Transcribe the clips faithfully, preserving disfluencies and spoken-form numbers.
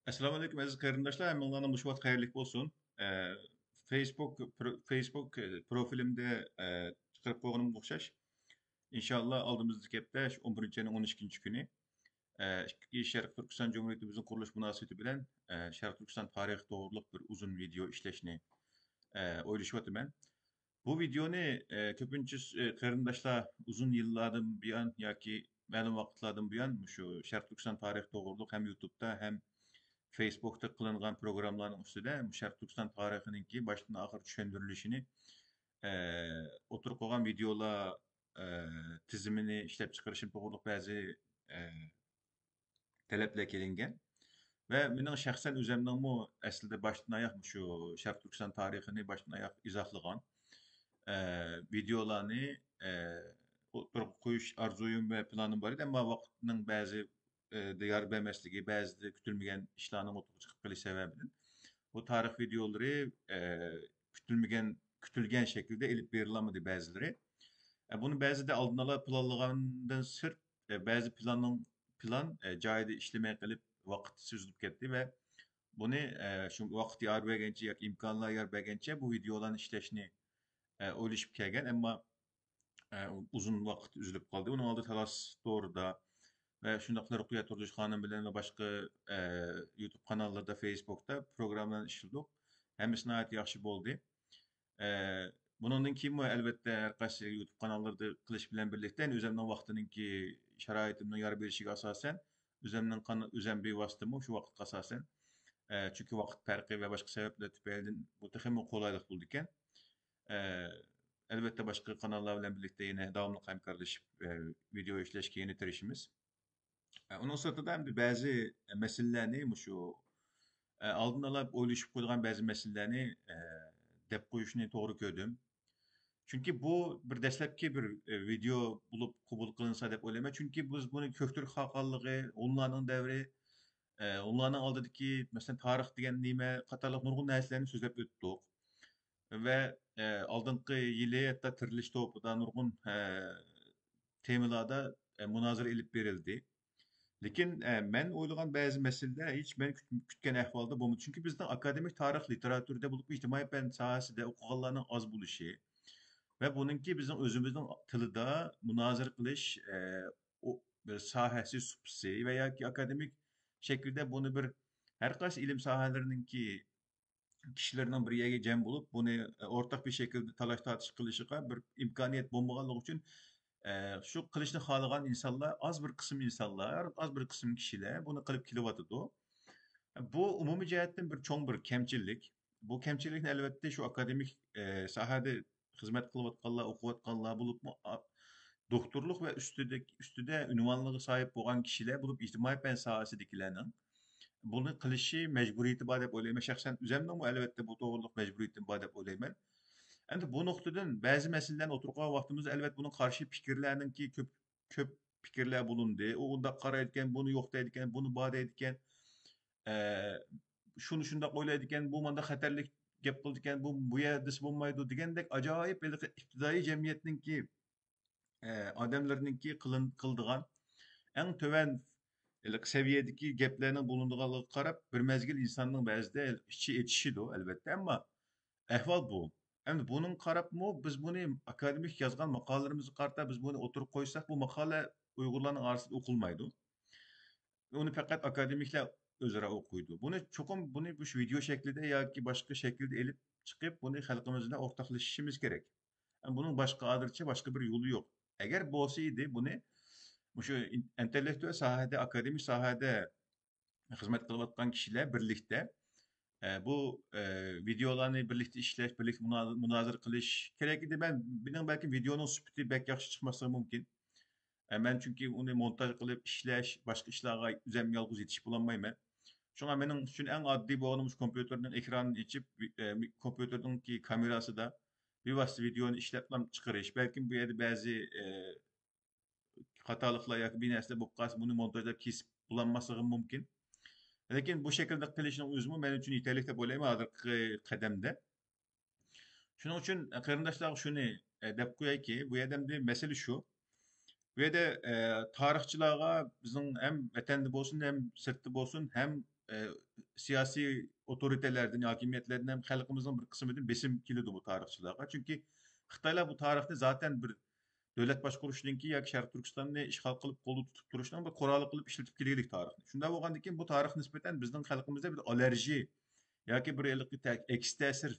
ئەسسالامۇئەلەيكۇم، ئەزىز قېرىنداشلار، ھەممىڭلارنىڭ مۇشۇ ۋاقىت خەيرلىك بولسۇن. ئە، فېيسبۇك پرو-، فېيسبۇك، ئە، پروفىلىمدە، ئە، چىقىرىپ قويغىنىمغا ئوخشاش. ئىنشاللا ئالدىمىزدىكى ھەپتە شۇ ئون بىرىنچى ئاينىڭ ئون ئىككىنچى كۈنى، ئە، ئىككى شەرقىي تۈركىستان جۇمھۇرىيىتىمىزنىڭ قۇرۇلۇش مۇناسىۋىتى بىلەن، ئە، شەرقىي تۈركىستان تارىخى توغرۇلۇق بىر ئۇزۇن ۋىدېئو ئىشلەشنى، ئە، ئويلىشىۋاتىمەن. بۇ ۋىدېئونى، ئە، كۆپىنچە، ئە، قېرىنداشلار ئۇزۇن يىللاردىن بۇيان ياكى مەلۇم ۋاقىتلاردىن بۇيان مۇشۇ شەرقىي تۈركىستان تارىخى توغرۇلۇق ھەم يۇتۇبتا ھەم فېيسبۇكتا قىلىنغان پروگراممىلارنىڭ ئۈستىدە شەرقىي تۈركىستان تارىخىنىڭكى باشتىن ئاخىر چۈشەندۈرۈلۈشىنى، ئە، ئوتتۇرىغا قويغان ۋىدېئولار، ئە، تىزىمىنى ئىشلەپ چىقىرىشىم توغرۇلۇق بەزى، ئە، تەلەپلەر كېلىنگەن. ۋە مېنىڭ شەخسەن ئۆزەمنىڭمۇ ئەسلىدە باشتىن ئاياغ مۇشۇ شەرقىي تۈركىستان تارىخىنى باشتىن ئاياغ ئىزاھلىغان، ئە، ۋىدېئولارنى، ئە، ئوتتۇرىغا قويۇش ئارزۇيۇم ۋە پىلانىم بار ئىدى. ئەمما ۋاقىتنىڭ بەزى، ئە، يار بەرمەسلىكى، بەزىدە كۈتۈلمىگەن ئىشلارنىڭ ئوتتۇرىغا چىقىپ قېلىشى سەۋەبىدىن بۇ تارىخ ۋىدېئولىرى، ئە، كۈتۈلمىگەن، كۈتۈلگەن شەكىلدە ئېلىپ بېرىلالمىدى بەزىلىرى. ئە، بۇنى بەزىدە ئالدىن ئالا پىلانلىغاندىن سىرت، ئە، بەزى پىلاننىڭ، پىلان، ئە، جايىدا ئىشلىمەي قېلىپ، ۋاقىت سوزۇلۇپ كەتتى ۋە بۇنى، ئە، شۇ ۋاقىت يار بەرگەنچە ياكى ئىمكانلار يار بەرگەنچە بۇ ۋىدېئولارنى ئىشلەشنى، ئە، ئويلىشىپ كەلگەن، ئەمما، ئە، ئۇزۇن ۋاقىت ئۈزۈلۈپ قالدى. ئۇنىڭ ئالدىدا تالاس تورىدا ۋە شۇنداقلا رۇقىيە تۇردۇش خانىم بىلەن ۋە باشقا، ئە، يۇتۇب قاناللىرىدا، فېيسبۇكتا پروگراممىلارنى ئىشلىدۇق. ھەممىسى ناھايىتى ياخشى بولدى. ئە، بۇنىڭدىن كېيىنمۇ، ئەلۋەتتە، ھەر قايسى يۇتۇب قاناللىرىدا قىلىش بىلەن بىرلىكتە، يەنە ئۆزەمنىڭ ۋاقتىنىڭكى شارائىتىمنىڭ يار بېرىشىگە ئاساسەن، ئۆزەمنىڭ قانا-، ئۆزەم بىۋاسىتىمۇ شۇ ۋاقىتقا ئاساسەن، ئە، چۈنكى ۋاقىت پەرقى ۋە باشقا سەۋەبلەر تۈپەيلىدىن بۇ تېخىمۇ قولايلىق بولىدىكەن. ئە، ئەلۋەتتە، باشقا قاناللار بىلەن بىرلىكتە يەنە داۋاملىق ھەمكارلىشىپ، ئە، ۋىدېئو ئىشلەشكە يەنە تىرىشىمىز. ئە، ئۇنىڭ سىرتىدا ئەمدى بەزى مەسىلىلەرنى مۇشۇ، ئە، ئالدىن ئالا ئويلىشىپ قويۇلغان بەزى مەسىلىلەرنى، ئە، دەپ قويۇشنى توغرا كۆردۈم. چۈنكى بۇ بىر دەسلەپكى بىر، ئە، ۋىدېئو بولۇپ قوبۇل قىلىنسا دەپ ئويلايمەن. چۈنكى بىز بۇنى كۆكتۈرك خاقانلىقى، ھونلارنىڭ دەۋرى، ئە، ھونلارنىڭ ئالدىدىكى، مەسىلەن، تارىخ دېگەن نېمە قاتارلىق نۇرغۇن نەرسىلەرنى سۆزلەپ ئۆتتۇق. ۋە، ئە، ئالدىنقى يىلى ھەتتا تىرىلىش توپىدا نۇرغۇن، ئە، تېمىلاردا، ئە، مۇنازىرە ئېلىپ بېرىلدى. لېكىن، ئە، مەن ئويلىغان بەزى مەسىلىلەر ھېچ مەن كۈت-، كۈتكەن ئەھۋالدا بولمىدى. چۈنكى بىزنىڭ ئاكادېمىك تارىخ لىتېراتۇرىدا بولۇپمۇ ئىجتىمائىي پەن ساھەسىدە ئوقۇغانلارنىڭ ئاز بولۇشى ۋە بۇنىڭكى بىزنىڭ ئۆزىمىزنىڭ تىلىدا مۇنازىرە قىلىش، ئە، ئو-، بىر ساھەسى، سۇپىسى ۋە ياكى ئاكادېمىك شەكىلدە بۇنى بىر ھەر قايسى ئىلىم ساھەلىرىنىڭكى كىشىلىرىنىڭ بىر يەرگە جەم بولۇپ، بۇنى، ئە، ئورتاق بىر شەكىلدە تالاش-تارتىش قىلىشىغا بىر ئىمكانىيەت بولمىغانلىقى ئۈچۈن، ئە، شۇ قىلىشنى خالىغان ئىنسانلار، ئاز بىر قىسىم ئىنسانلار، ئاز بىر قىسىم كىشىلەر بۇنى قىلىپ كېلىۋاتىدۇ. بۇ ئومۇمىي جەھەتتىن بىر چوڭ بىر كەمچىلىك. بۇ كەمچىلىكنى، ئەلۋەتتە، شۇ ئاكادېمىك، ئە، ساھەدە خىزمەت قىلىۋاتقانلار، ئوقۇۋاتقانلار بولۇپمۇ، ئا-، دوكتورلۇق ۋە ئۈستىدە، ئۈستىدە ئۇنۋانلىقى ساھىب بولغان كىشىلەر بولۇپ، ئىجتىمائىي پەن ساھەسىدىكىلەرنىڭ بۇنى قىلىشى مەجبۇرىيىتى بار دەپ ئويلايمەن. شەخسەن ئۆزەمنىڭمۇ، ئەلۋەتتە، بۇ توغرۇلۇق مەجبۇرىيىتىم بار دەپ ئويلايمەن. ئەمدى بۇ نۇقتىدىن بەزى مەسىلىلەرنى ئوتتۇرىغا قويغان ۋاقتىمىزدا، ئەلۋەتتە، بۇنىڭ قارشى پىكىرلەرنىڭكى كۆپ، كۆپ پىكىرلەر بولۇندى. ئۇ ئۇنداق قارايدىكەن، بۇنى يوق دەيدىكەن، بۇنى بار دەيدىكەن. ئە، شۇنى شۇنداق ئويلايدىكەن، بۇ مانداق خەتەرلىك گەپ قىلىدىكەن، بۇ، بۇ يەردە دېسە بولمايدۇ دېگەندەك ئاجايىپ ھېلىقى ئىپتىدائىي جەمئىيەتنىڭكى، ئە، ئادەملىرىنىڭكى قىلىن-، قىلىدىغان ئەڭ تۆۋەن ھېلىقى سەۋىيەدىكى گەپلەرنىڭ بولۇنىدىغانلىقىغا قاراپ، بىر مەزگىل ئىنساننىڭ بەزىدە ئىچى ئېچىشىدۇ، ئەلۋەتتە. ئەمما ئەھۋال بۇ. ئەمدى بۇنىڭغا قاراپمۇ بىز بۇنى ئاكادېمىك يازغان ماقالىلىرىمىزگە قارىتا بىز بۇنى ئوتتۇرىغا قويساق، بۇ ماقالە ئۇيغۇرلارنىڭ ئارىسىدا ئوقۇلمايدۇ. ئۇنى پەقەت ئاكادېمىكلار ئۆزئارا ئوقۇيدۇ. بۇنى چوقۇم بۇنى مۇشۇ ۋىدېئو شەكلىدە ياكى باشقا شەكىلدە ئېلىپ چىقىپ، بۇنى خەلقىمىز بىلەن ئورتاقلىشىشىمىز كېرەك. ئەمما بۇنىڭ باشقا، ھازىرچە باشقا بىر يولى يوق. ئەگەر بولسا ئىدى، بۇنى مۇشۇ ئىن-، ئىنتېللېكتۇئال ساھەدە، ئاكادېمىك ساھەدە خىزمەت قىلىۋاتقان كىشىلەر بىرلىكتە، ئە، بۇ، ئە، ۋىدېئولارنى بىرلىكتە ئىشلەش، بىرلىكتە مۇنا-، مۇنازىرە قىلىش كېرەك ئىدى. مەن، مېنىڭ بەلكىم ۋىدېئونىڭ سۈپىتى بەك ياخشى چىقماسلىقى مۇمكىن. ئە، مەن چۈنكى ئۇنى مونتاژ قىلىپ ئىشلەش، باشقا ئىشلارغا ئۆزۈم يالغۇز يېتىشىپ بولالمايمەن. شۇڭا مېنىڭ ئۈچۈن ئەڭ ئاددىي بولغىنى مۇشۇ كومپيۇتېرنىڭ ئېكرانىنى ئېچىپ، ۋى-، ئە، مى-، كومپيۇتېرنىڭكى كامېراسىدا بىۋاسىتە ۋىدېئونى ئىشلەپلا چىقىرىش. بەلكىم بۇ يەردە بەزى، ئە، خاتالىقلار ياكى بىر نەرسىلەر بولۇپ قالسا، بۇنى مونتاژلاپ كېسىپ بولالماسلىقىم مۇمكىن. لېكىن بۇ شەكىلدە قىلىشنىڭ ئۆزىمۇ مەن ئۈچۈن يېتەرلىك دەپ ئويلايمەن ھازىرقى قەدەمدە. شۇنىڭ ئۈچۈن، ئە، قېرىنداشلارغا شۇنى، ئە، دەپ قويايكى، بۇ يەردە ئەمدى مەسىلە شۇ. بۇ يەردە ئە، تارىخچىلارغا بىزنىڭ ھەم ۋەتەندە بولسۇن، ھەم سىرتتا بولسۇن، ھەم ئە، سىياسىي ئوتورىتېلەردىن، ھاكىمىيەتلەردىن، ھەم خەلقىمىزنىڭ بىر قىسمىدىن بېسىم كېلىدۇ بۇ تارىخچىلارغا. چۈنكى خىتايلار بۇ تارىخنى زاتەن بىر دۆلەت باشقۇرۇشنىڭكى ياكى شەرقىي تۈركىستاننى ئىشغال قىلىپ قولدا تۇتۇپ تۇرۇشنىڭ بىر قورالى قىلىپ ئىشلىتىپ كېلگۈدەك تارىخنى. شۇنداق بولغاندىن كېيىن بۇ تارىخقا نىسبەتەن بىزنىڭ خەلقىمىزدە بىر ئاللېرژى ياكى بىر ھېلىقى تە-، ئەكس تەسىر،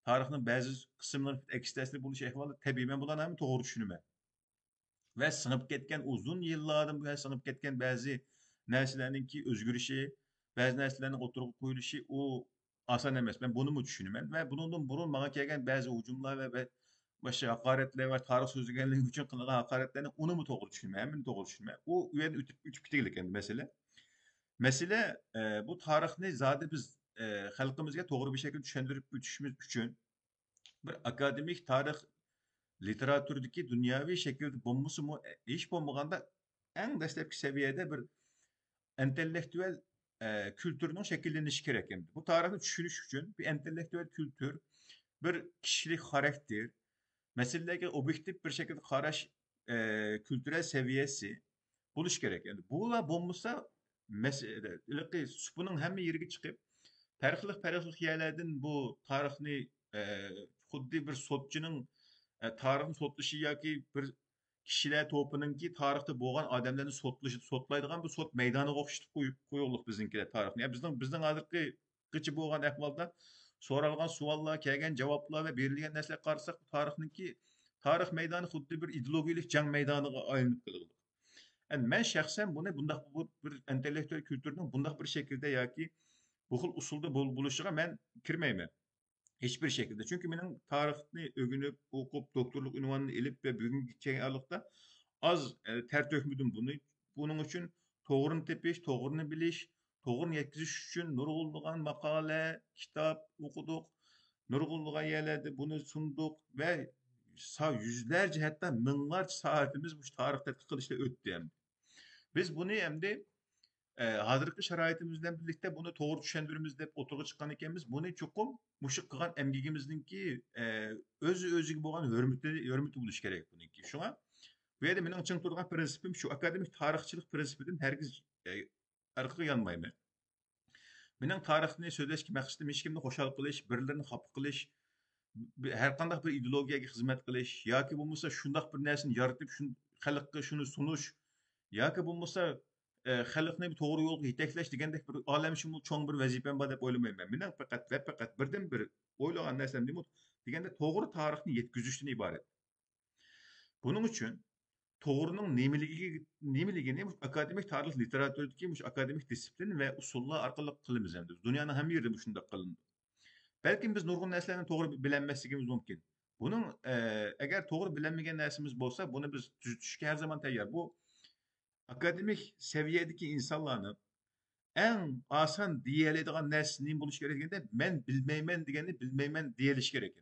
تارىخنىڭ بەزى قىسىملىرىدا ئەكس تەسىر بولۇش ئەھۋالى تەبىئىي. مەن بۇلارنى ھەممىنى توغرا چۈشىنىمەن. ۋە سىڭىپ كەتكەن، ئۇزۇن يىللاردىن بۇيان سىڭىپ كەتكەن بەزى نەرسىلەرنىڭكى ئۆزگىرىشى، بەزى نەرسىلەرنىڭ ئوتتۇرىغا قويۇلۇشى، ئۇ ئاسان ئەمەس. مەن بۇنىمۇ چۈشىنىمەن ۋە بۇنىڭدىن بۇرۇن ماڭا كەلگەن بەزى ھۇجۇملار ۋە بە-، باشقا ھاقارەتلەر ۋە تارىخ سۆزلىگەنلىكى ئۈچۈن قىلىنغان ھاقارەتلەرنى ئۇنىمۇ توغرا چۈشىنىمەن، ھەممىنى توغرا چۈشىنىمەن. ئۇ، ئۇ يەردىن ئۆتۈپ، ئۆتۈپ كېتەيلىك ئەمدى مەسىلە. مەسىلە، ئە، بۇ تارىخنى زادى بىز، ئە، خەلقىمىزگە توغرا بىر شەكىلدە چۈشەندۈرۈپ ئۆتۈشىمىز ئۈچۈن بىر ئاكادېمىك تارىخ لىتېراتۇرىدىكى دۇنياۋى شەكىلدە بولمىسىمۇ، ئە، ھېچ بولمىغاندا ئەڭ دەسلەپكى سەۋىيەدە بىر ئىنتېللېكتۇئال، ئە، كۈلتۈرنىڭ شەكىللىنىشى كېرەك ئەمدى. بۇ تارىخنى چۈشىنىش ئۈچۈن بىر ئىنتېللېكتۇئال كۈلتۈر، بىر كىشىلىك خاراكتېر، مەسىلىلەرگە ئوبيېكتىپ بىر شەكىلدە قاراش، ئە، كۈلتۈرەل سەۋىيەسى بولۇشى كېرەك. ئەمدى بۇلار بولمىسا، مەس-، ھېلىقى سۇپىنىڭ ھەممە يېرىگە چىقىپ، پەرقلىق-پەرقلىق يەرلەردىن بۇ تارىخنى، ئە، خۇددى بىر سوتچىنىڭ، ئە، تارىخنى سوتلىشى ياكى بىر كىشىلەر توپىنىڭكى تارىختا بولغان ئادەملەرنى سوتلىشى، سوتلايدىغان بىر سوت مەيدانىغا ئوخشىتىپ قويۇپ، قويۇقلۇق بىزنىڭكىلەر تارىخنى. يا بىزنىڭ، بىزنىڭ ھازىرقىغىچە بولغان ئەھۋالدا سورالغان سوئاللار، كەلگەن جاۋابلار ۋە بېرىلگەن نەرسىلەرگە قارىساق، بۇ تارىخنىڭكى، تارىخ مەيدانى خۇددى بىر ئىدېئولوگىيەلىك جەڭ مەيدانىغا ئايلىنىپ قېلىدۇ. ئەمدى مەن شەخسەن بۇنى بۇنداق بىر، بىر ئىنتېللېكتۇئال كۈلتۈرنىڭ بۇنداق بىر شەكىلدە ياكى بۇ خىل ئۇسۇلدا بول-، بولۇشىغا مەن كىرمەيمەن. ھېچبىر شەكىلدە. چۈنكى مېنىڭ تارىخنى ئۆگىنىپ، ئوقۇپ، دوكتورلۇق ئۇنۋانىنى ئېلىپ ۋە بۈگۈنگە كەلگەن ھاللىقتا ئاز، ئە، تەر تۆكمىدىم بۇنى. بۇنىڭ ئۈچۈن توغرىنى تېپىش، توغرىنى بىلىش، توغرىنى يەتكۈزۈش ئۈچۈن نۇرغۇنلىغان ماقالە، كىتاب ئوقۇدۇق. نۇرغۇنلىغان يەرلەردە بۇنى سۇندۇق ۋە سا-، يۈزلەرچە، ھەتتا مىڭلارچە سائىتىمىز مۇشۇ تارىخ تەتقىق قىلىشتا ئۆتتى ئەمدى. بىز بۇنى ئەمدى، ئە، ھازىرقى شارائىتىمىز بىلەن بىرلىكتە بۇنى توغرا چۈشەندۈرىمىز دەپ ئوتتۇرىغا چىققان ئىكەنمىز، بۇنى چوقۇم مۇشۇ قىلغان ئەمگىكىمىزنىڭكى، ئە، ئۆز-ئۆزىگە بولغان ھۆرمىتى، ھۆرمىتى بولۇشى كېرەك بۇنىڭكى. شۇڭا بۇ يەردە مېنىڭ چىڭ تۇرىدىغان پىرىنسىپىم شۇ، ئاكادېمىك تارىخچىلىق پىرىنسىپىدىن ھەرگىز، ئە، ئارقىغا يانمايمەن. مېنىڭ تارىخنى سۆزلەشكە مەقسىتىم ھېچكىمنى خۇشال قىلىش، بىرلىرىنى خاپا قىلىش، ب-، ھەر قانداق بىر ئىدېئولوگىيەگە خىزمەت قىلىش ياكى بولمىسا شۇنداق بىر نەرسىنى يارىتىپ، شۇ خەلققە شۇنى سۇنۇش ياكى بولمىسا، ئە، خەلقنى بىر توغرا يولغا يېتەكلەش دېگەندەك بىر ئالەمشۇمۇل چوڭ بىر ۋەزىپەم بار دەپ ئويلىمايمەن. مېنىڭ پەقەت ۋە پەقەت بىردىنبىر ئويلىغان نەرسەم نېمە دېگەندە، توغرا تارىخنى يەتكۈزۈشتىن ئىبارەت. بۇنىڭ ئۈچۈن توغرىنىڭ نېمىلىكى، نېمىلىكىنى مۇشۇ ئاكادېمىك تارىخ لىتېراتۇرىدىكى مۇشۇ ئاكادېمىك دىسسىپلىن ۋە ئۇسۇللار ئارقىلىق قىلىمىز ئەمدى. دۇنيانىڭ ھەممە يېرىدە مۇشۇنداق قىلىنىدۇ. بەلكىم بىز نۇرغۇن نەرسىلەرنى توغرا بىلەلمەسلىكىمىز مۇمكىن. بۇنىڭ، ئە، ئەگەر توغرا بىلەلمىگەن نەرسىمىز بولسا، بۇنى بىز تۈزىتىشكە ھەر زامان تەييار. بۇ ئاكادېمىك سەۋىيەدىكى ئىنسانلارنىڭ ئەڭ ئاسان دېيەلەيدىغان نەرسىسى نېمە بولۇشى كېرەك دېگەندە، مەن بىلمەيمەن دېگەننى بىلمەيمەن دېيەلىشى كېرەك.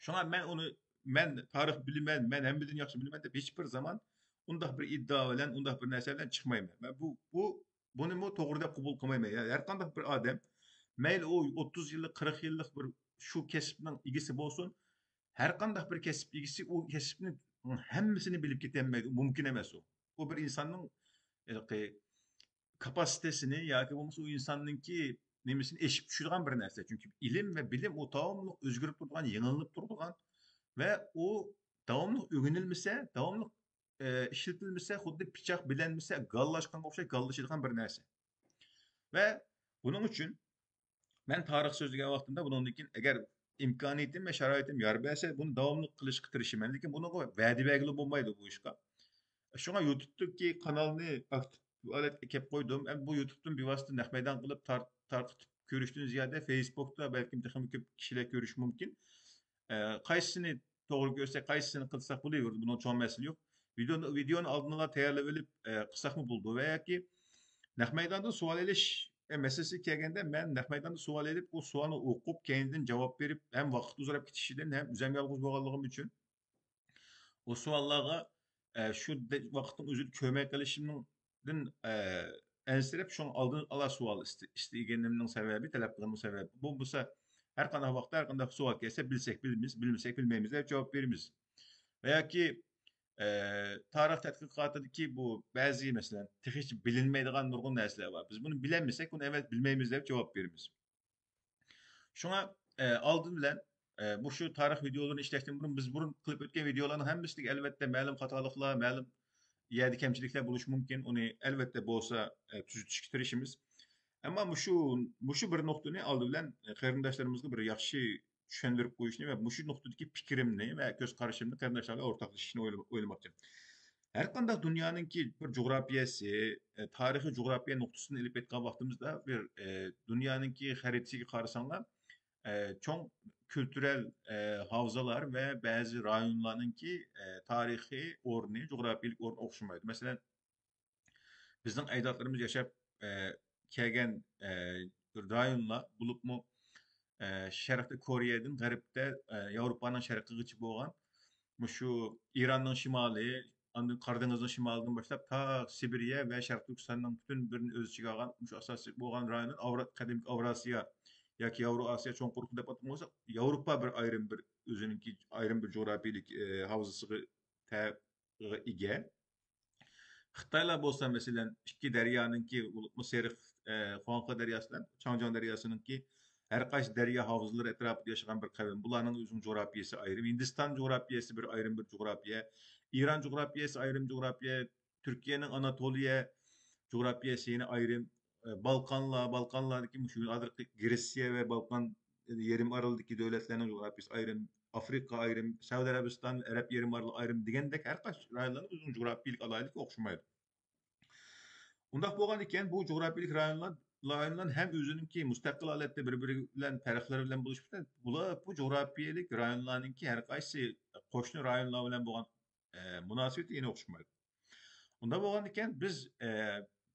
شۇڭا مەن ئۇنى، مەن تارىخ بىلىمەن، مەن ھەممىدىن ياخشى بىلىمەن دەپ ھېچبىر زامان ئۇنداق بىر ئىدىئا بىلەن، ئۇنداق بىر نەرسە بىلەن چىقمايمەن. مەن بۇ، بۇ، بۇنىمۇ توغرا دەپ قوبۇل قىلمايمەن. يا-، ھەر قانداق بىر ئادەم، مەيلى ئۇ ئوتتۇز يىللىق، قىرىق يىللىق بىر شۇ كەسىپنىڭ ئىگىسى بولسۇن، ھەر قانداق بىر كەسىپ ئىگىسى ئۇ كەسىپنى ھەممىسىنى بىلىپ كېتەلمەيدۇ، مۇمكىن ئەمەس ئۇ. ئۇ بىر ئىنساننىڭ ھېلىقى كاپاسىتېسىنى ياكى بولمىسا ئۇ ئىنساننىڭكى نېمىسىنى ئېشىپ چۈشىدىغان بىر نەرسە. چۈنكى ئىلىم ۋە بىلىم ئۇ داۋاملىق ئۆزگىرىپ تۇرىدىغان، يېڭىلىنىپ تۇرىدىغان ۋە ئۇ داۋاملىق ئۆگىنىلمىسە، داۋاملىق، ئە، ئىشلىتىلمىسە، خۇددى پىچاق بىلەنمىسە گاللاشقانغا ئوخشاش گاللىشىدىغان بىر نەرسە. ۋە بۇنىڭ ئۈچۈن مەن تارىخ سۆزلىگەن ۋاقتىمدا بۇنىڭدىن كېيىن ئەگەر ئىمكانىيىتىم ۋە شارائىتىم يار بەرسە، بۇنى داۋاملىق قىلىشقا تىرىشىمەن. لېكىن بۇنىڭغا ۋەدە بەرگىلى بولمايدۇ بۇ ئىشقا. شۇڭا يۇتۇبتىكى قانالنى ئاكتىپ ھالەتكە ئەكەپ قويدۇم. ئەمدى بۇ يۇتۇبتىن بىۋاسىتە نەق مەيدان قىلىپ تار-، تارقىتىپ كۆرۈشتىن زىيادە، فېيسبۇكتا بەلكىم تېخىمۇ كۆپ كىشىلەر كۆرۈشى مۇمكىن. ئە، قايسىسىنى توغرا كۆرسەك، قايسىسىنى قىلساق بولۇۋېرىدۇ، بۇنىڭ چوڭ مەسىلە يوق. ۋىدېئونى، ۋىدېئونى ئالدىنلا تەييارلىۋېلىپ، ئە، قىلساقمۇ بولىدۇ. ۋە ياكى نەق مەيداندا سوئال ئېلىش، ئە، مەسىلىسىگە كەلگەندە، مەن نەق مەيداندا سوئال ئېلىپ، ئۇ سوئالنى ئوقۇپ، كەينىدىن جاۋاب بېرىپ، ھەم ۋاقىت ئۇزىراپ كېتىشىدىن، ھەم ئۆزۈم يالغۇز بولغانلىقىم ئۈچۈن، ئۇ سوئاللارغا، ئە، شۇ دە-، ۋاقىتنىڭ ئۆزىدە كۆرمەي قېلىشىمدىن، ئە، ئەنسىرەپ، شۇڭا ئالدىن ئالا سوئال ئىست-، ئىستىگىنىمنىڭ سەۋەبى، تەلەپ قىلغىنىمنىڭ سەۋەبى. بولمىسا، ھەر قانداق ۋاقىتتا، ھەر قانداق سوئال كەلسە، بىلسەك بىلىمىز، بىلمىسەك بىلمەيمىز دەپ جاۋاب بېرىمىز. ۋە ياكى، ئە، تارىخ تەتقىقاتىدىكى بۇ بەزى، مەسىلەن، تېخىچە بىلىنمەيدىغان نۇرغۇن نەرسىلەر بار. بىز بۇنى بىلەلمىسەك، بۇنى ئەۋەت بىلمەيمىز دەپ جاۋاب بېرىمىز. شۇڭا، ئە، ئالدى بىلەن، ئە، مۇشۇ تارىخ ۋىدېئولىرىنى ئىشلەشتىن بۇرۇن، بىز بۇرۇن قىلىپ ئۆتكەن ۋىدېئولارنىڭ ھەممىسىدىكى، ئەلۋەتتە، مەلۇم خاتالىقلار، مەلۇم يەردە كەمچىلىكلەر بولۇشى مۇمكىن. ئۇنى، ئەلۋەتتە، بولسا، ئە، تۈزىتىشكە تىرىشىمىز. ئەمما مۇشۇ، مۇشۇ بىر نۇقتىنى ئالدى بىلەن، ئە، قېرىنداشلىرىمىزغا بىر ياخشى چۈشەندۈرۈپ قويۇشنى ۋە مۇشۇ نۇقتىدىكى پىكرىمنى ۋە كۆز قارىشىمنى قېرىنداشلار بىلەن ئورتاقلىشىشنى ئويلا-، ئويلىماقچى. ھەر قانداق دۇنيانىڭكى بىر جۇغراپىيەسى، ئە، تارىخىي جۇغراپىيە نۇقتىسىدىن ئېلىپ ئېيتقان ۋاقتىمىزدا، بىر، ئە، دۇنيانىڭكى خەرىتىسىگە قارىساڭلار، ئە، چوڭ كۈلتۈرەل، ئە، ھاۋزىلار ۋە بەزى رايونلارنىڭكى، ئە، تارىخىي ئورنى، جۇغراپىيەلىك ئورنى ئوخشىمايدۇ. مەسىلەن، بىزنىڭ ئەجدادلىرىمىز ياشاپ، ئە، كەلگەن، ئە، رايونلار، بولۇپمۇ، ئە، شەرقىي كورېيەدىن غەربتە، ئە، ياۋروپانىڭ شەرقىگىچە بولغان، مۇشۇ ئىراننىڭ شىمالى، ئاندىن قارا دېڭىزنىڭ شىمالىدىن باشلاپ تا سىبىرىيە ۋە شەرقىي تۈركىستاننىڭ پۈتۈن بىرىنى ئۆز ئىچىگە ئالغان مۇشۇ ئاساسىي بولغان رايونلار ئاۋرا-، قەدىمكى ئاۋراسىيا ياكى ياۋرو ئاسىيا چوڭ قۇرۇقى دەپ ئاتىغان بولساق، ياۋروپا بىر ئايرىم بىر ئۆزىنىڭكى ئايرىم بىر جۇغراپىيەلىك، ئە، ھاۋزىسىغا تە-، ئىگە. خىتايلار بولسا، مەسىلەن، ئىككى دەريانىڭكى، بولۇپمۇ سېرىق، ئە، خۇاڭخې دەرياسى بىلەن چاڭجياڭ دەرياسىنىڭكى ھەر قايسى دەريا ھاۋزىلىرى ئەتراپىدا ياشىغان بىر قەۋم. بۇلارنىڭ ئۆزىنىڭ جۇغراپىيەسى ئايرىم. ھىندىستان جۇغراپىيەسى بىر ئايرىم بىر جۇغراپىيە. ئىران جۇغراپىيەسى ئايرىم جۇغراپىيە. تۈركىيەنىڭ ئاناتولىيە جۇغراپىيەسى يەنە ئايرىم. ئە، بالقانلار، بالقانلاردىكى مۇشۇ ھازىرقى گرېتسىيە ۋە بالقان يېرىم ئارىلىدىكى دۆلەتلەرنىڭ جۇغراپىيەسى ئايرىم، ئافرىقا ئايرىم، سەئۇدى ئەرەبىستان، ئەرەب يېرىم ئارىلى ئايرىم دېگەندەك ھەر قايسى رايونلارنىڭ ئۆزىنىڭ جۇغراپىيەلىك ئالاھىدىلىكى ئوخشىمايدۇ. ئۇنداق بولغاندىكىن، بۇ جۇغراپىيەلىك رايونلار، رايونلار ھەم ئۆزىنىڭكى مۇستەقىل ھالەتتە بىر-بىرى بىلەن پەرقلىرى بىلەن بولۇش بىلەن، بۇلار بۇ جۇغراپىيەلىك رايونلارنىڭكى ھەر قايسى قوشنا رايونلار بىلەن بولغان، ئە، مۇناسىۋىتى يەنە ئوخشىمايدۇ. ئۇنداق بولغاندىكىن، بىز، ئە،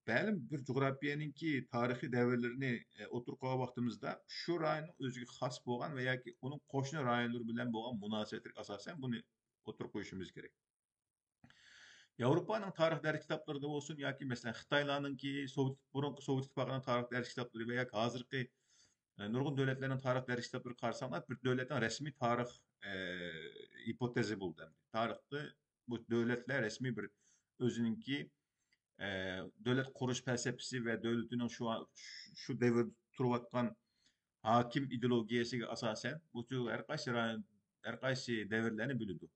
مەلۇم بىر جۇغراپىيەنىڭكى تارىخىي دەۋرلىرىنى، ئە، ئوتتۇرىغا قويغان ۋاقتىمىزدا، شۇ رايوننىڭ ئۆزىگە خاس بولغان ۋە ياكى ئۇنىڭ قوشنا رايونلىرى بىلەن بولغان مۇناسىۋەتلىرىگە ئاساسەن بۇنى ئوتتۇرىغا قويۇشىمىز كېرەك. ياۋروپانىڭ تارىخ دەرس كىتابلىرىدا بولسۇن ياكى، مەسىلەن، خىتايلارنىڭكى، سوۋېت، بۇرۇنقى سوۋېت ئىتتىپاقىنىڭ تارىخ دەرس كىتابلىرى ۋە ياكى ھازىرقى، ئە، نۇرغۇن دۆلەتلەرنىڭ تارىخ دەرس كىتابلىرىغا قارىساڭلار، بىر دۆلەتنىڭ رەسمىي تارىخ، ئە، گىپوتېزى بولىدۇ ئەمدى. تارىختا بۇ دۆلەتلەر رەسمىي بىر ئۆزىنىڭكى، ئە، دۆلەت قۇرۇش پەلسەپىسى ۋە دۆلىتىنىڭ شۇ، شۇ دەۋردە تۇرۇۋاتقان ھاكىم ئىدېئولوگىيەسىگە ئاساسەن، بۇ ھەر قايسى رايون، ھەر قايسى دەۋرلەرنى بىلىدۇ.